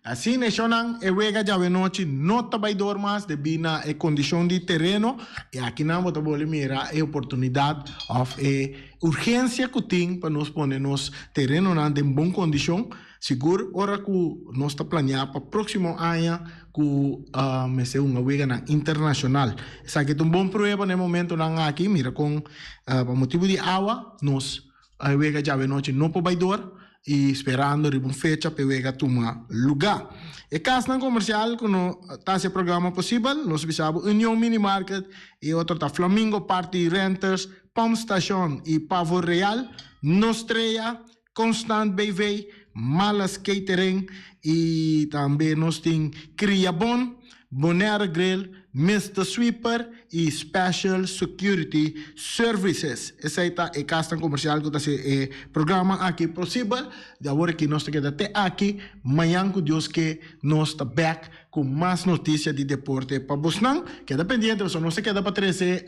Asina e shownan e wega djawe-nochi no ta bai door mas debí na e kondishon di tereno i akinan bo ta bole mira e oportunidat òf e urgensia ku tin pa nos pone nos terenonan den bon kondishon, sigur ora ku nos ta planeá pa próksimo aña ku mester hunga weganan internashonal. Esaki ta un bon prueba na e momentonan aki, mira kon pa motibu di awa nos E wega djawe-nochi no por bai door y sperando riba un fecha pa e wega tuma luga. E casnan comercial cu no ta haci e programa posibel, nos bisa bo Union Mini Market y otro ta Flamingo Party Renters, Pump Station y Pavo Real, Nostrea, Constant BV, Malas Catering y tambe nos tin Criabon, Bonaire Grill, Mister Sweeper y Special Security Services. Esey ta e casnan comercial cu ta haci e programa aki posibel. Di awor aki nos ta keda te aki. Mañan cu Dios ke nos ta back cu mas noticia di deporte pa bosnan. Keda pendiente pasobra nos ta keda pa trece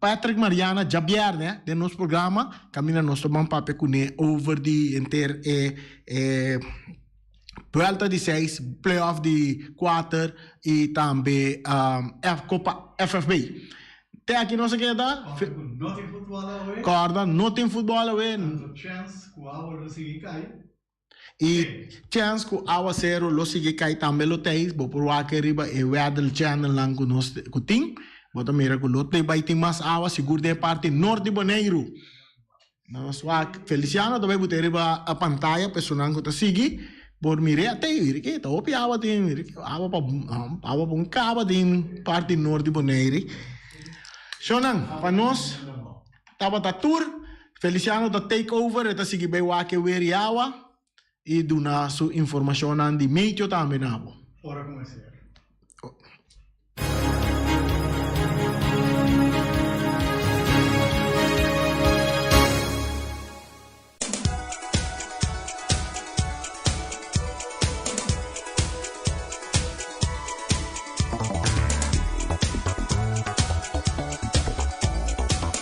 Patrick Mariana djabierne den nos programa. Caminda nos ta ban papia cune over di henter e e. Buelta di seis, playoff di kuater i tambe Kopa FFB. Te aki nos a keda. Kòrda ku no tin futbòl awe. Kòrda no tin futbòl awe. Tantu chèns ku awa lo sigui kai. I chèns ku awaseru lo sigui kai tambe lo tei. Bo por wak riba e weather channelnan ku nos ku tin. Bo ta mira ku lo bai tin mas awa sigur den e parti nort di Boneiru. Nos wak Feliciano ta bai bute riba a pantaya pa esunnan ku ta sigui por mir'é atei mira ke ta hopi awa tin mira ke awa pa awa pa un kaba den parti nort di Bonaire. Shownan pa nos tabata tur Feliciano ta take over e ta sigui bai wak e weer i awa i duna su informashonnan di meteo tambe na bo. Ora kumins'é.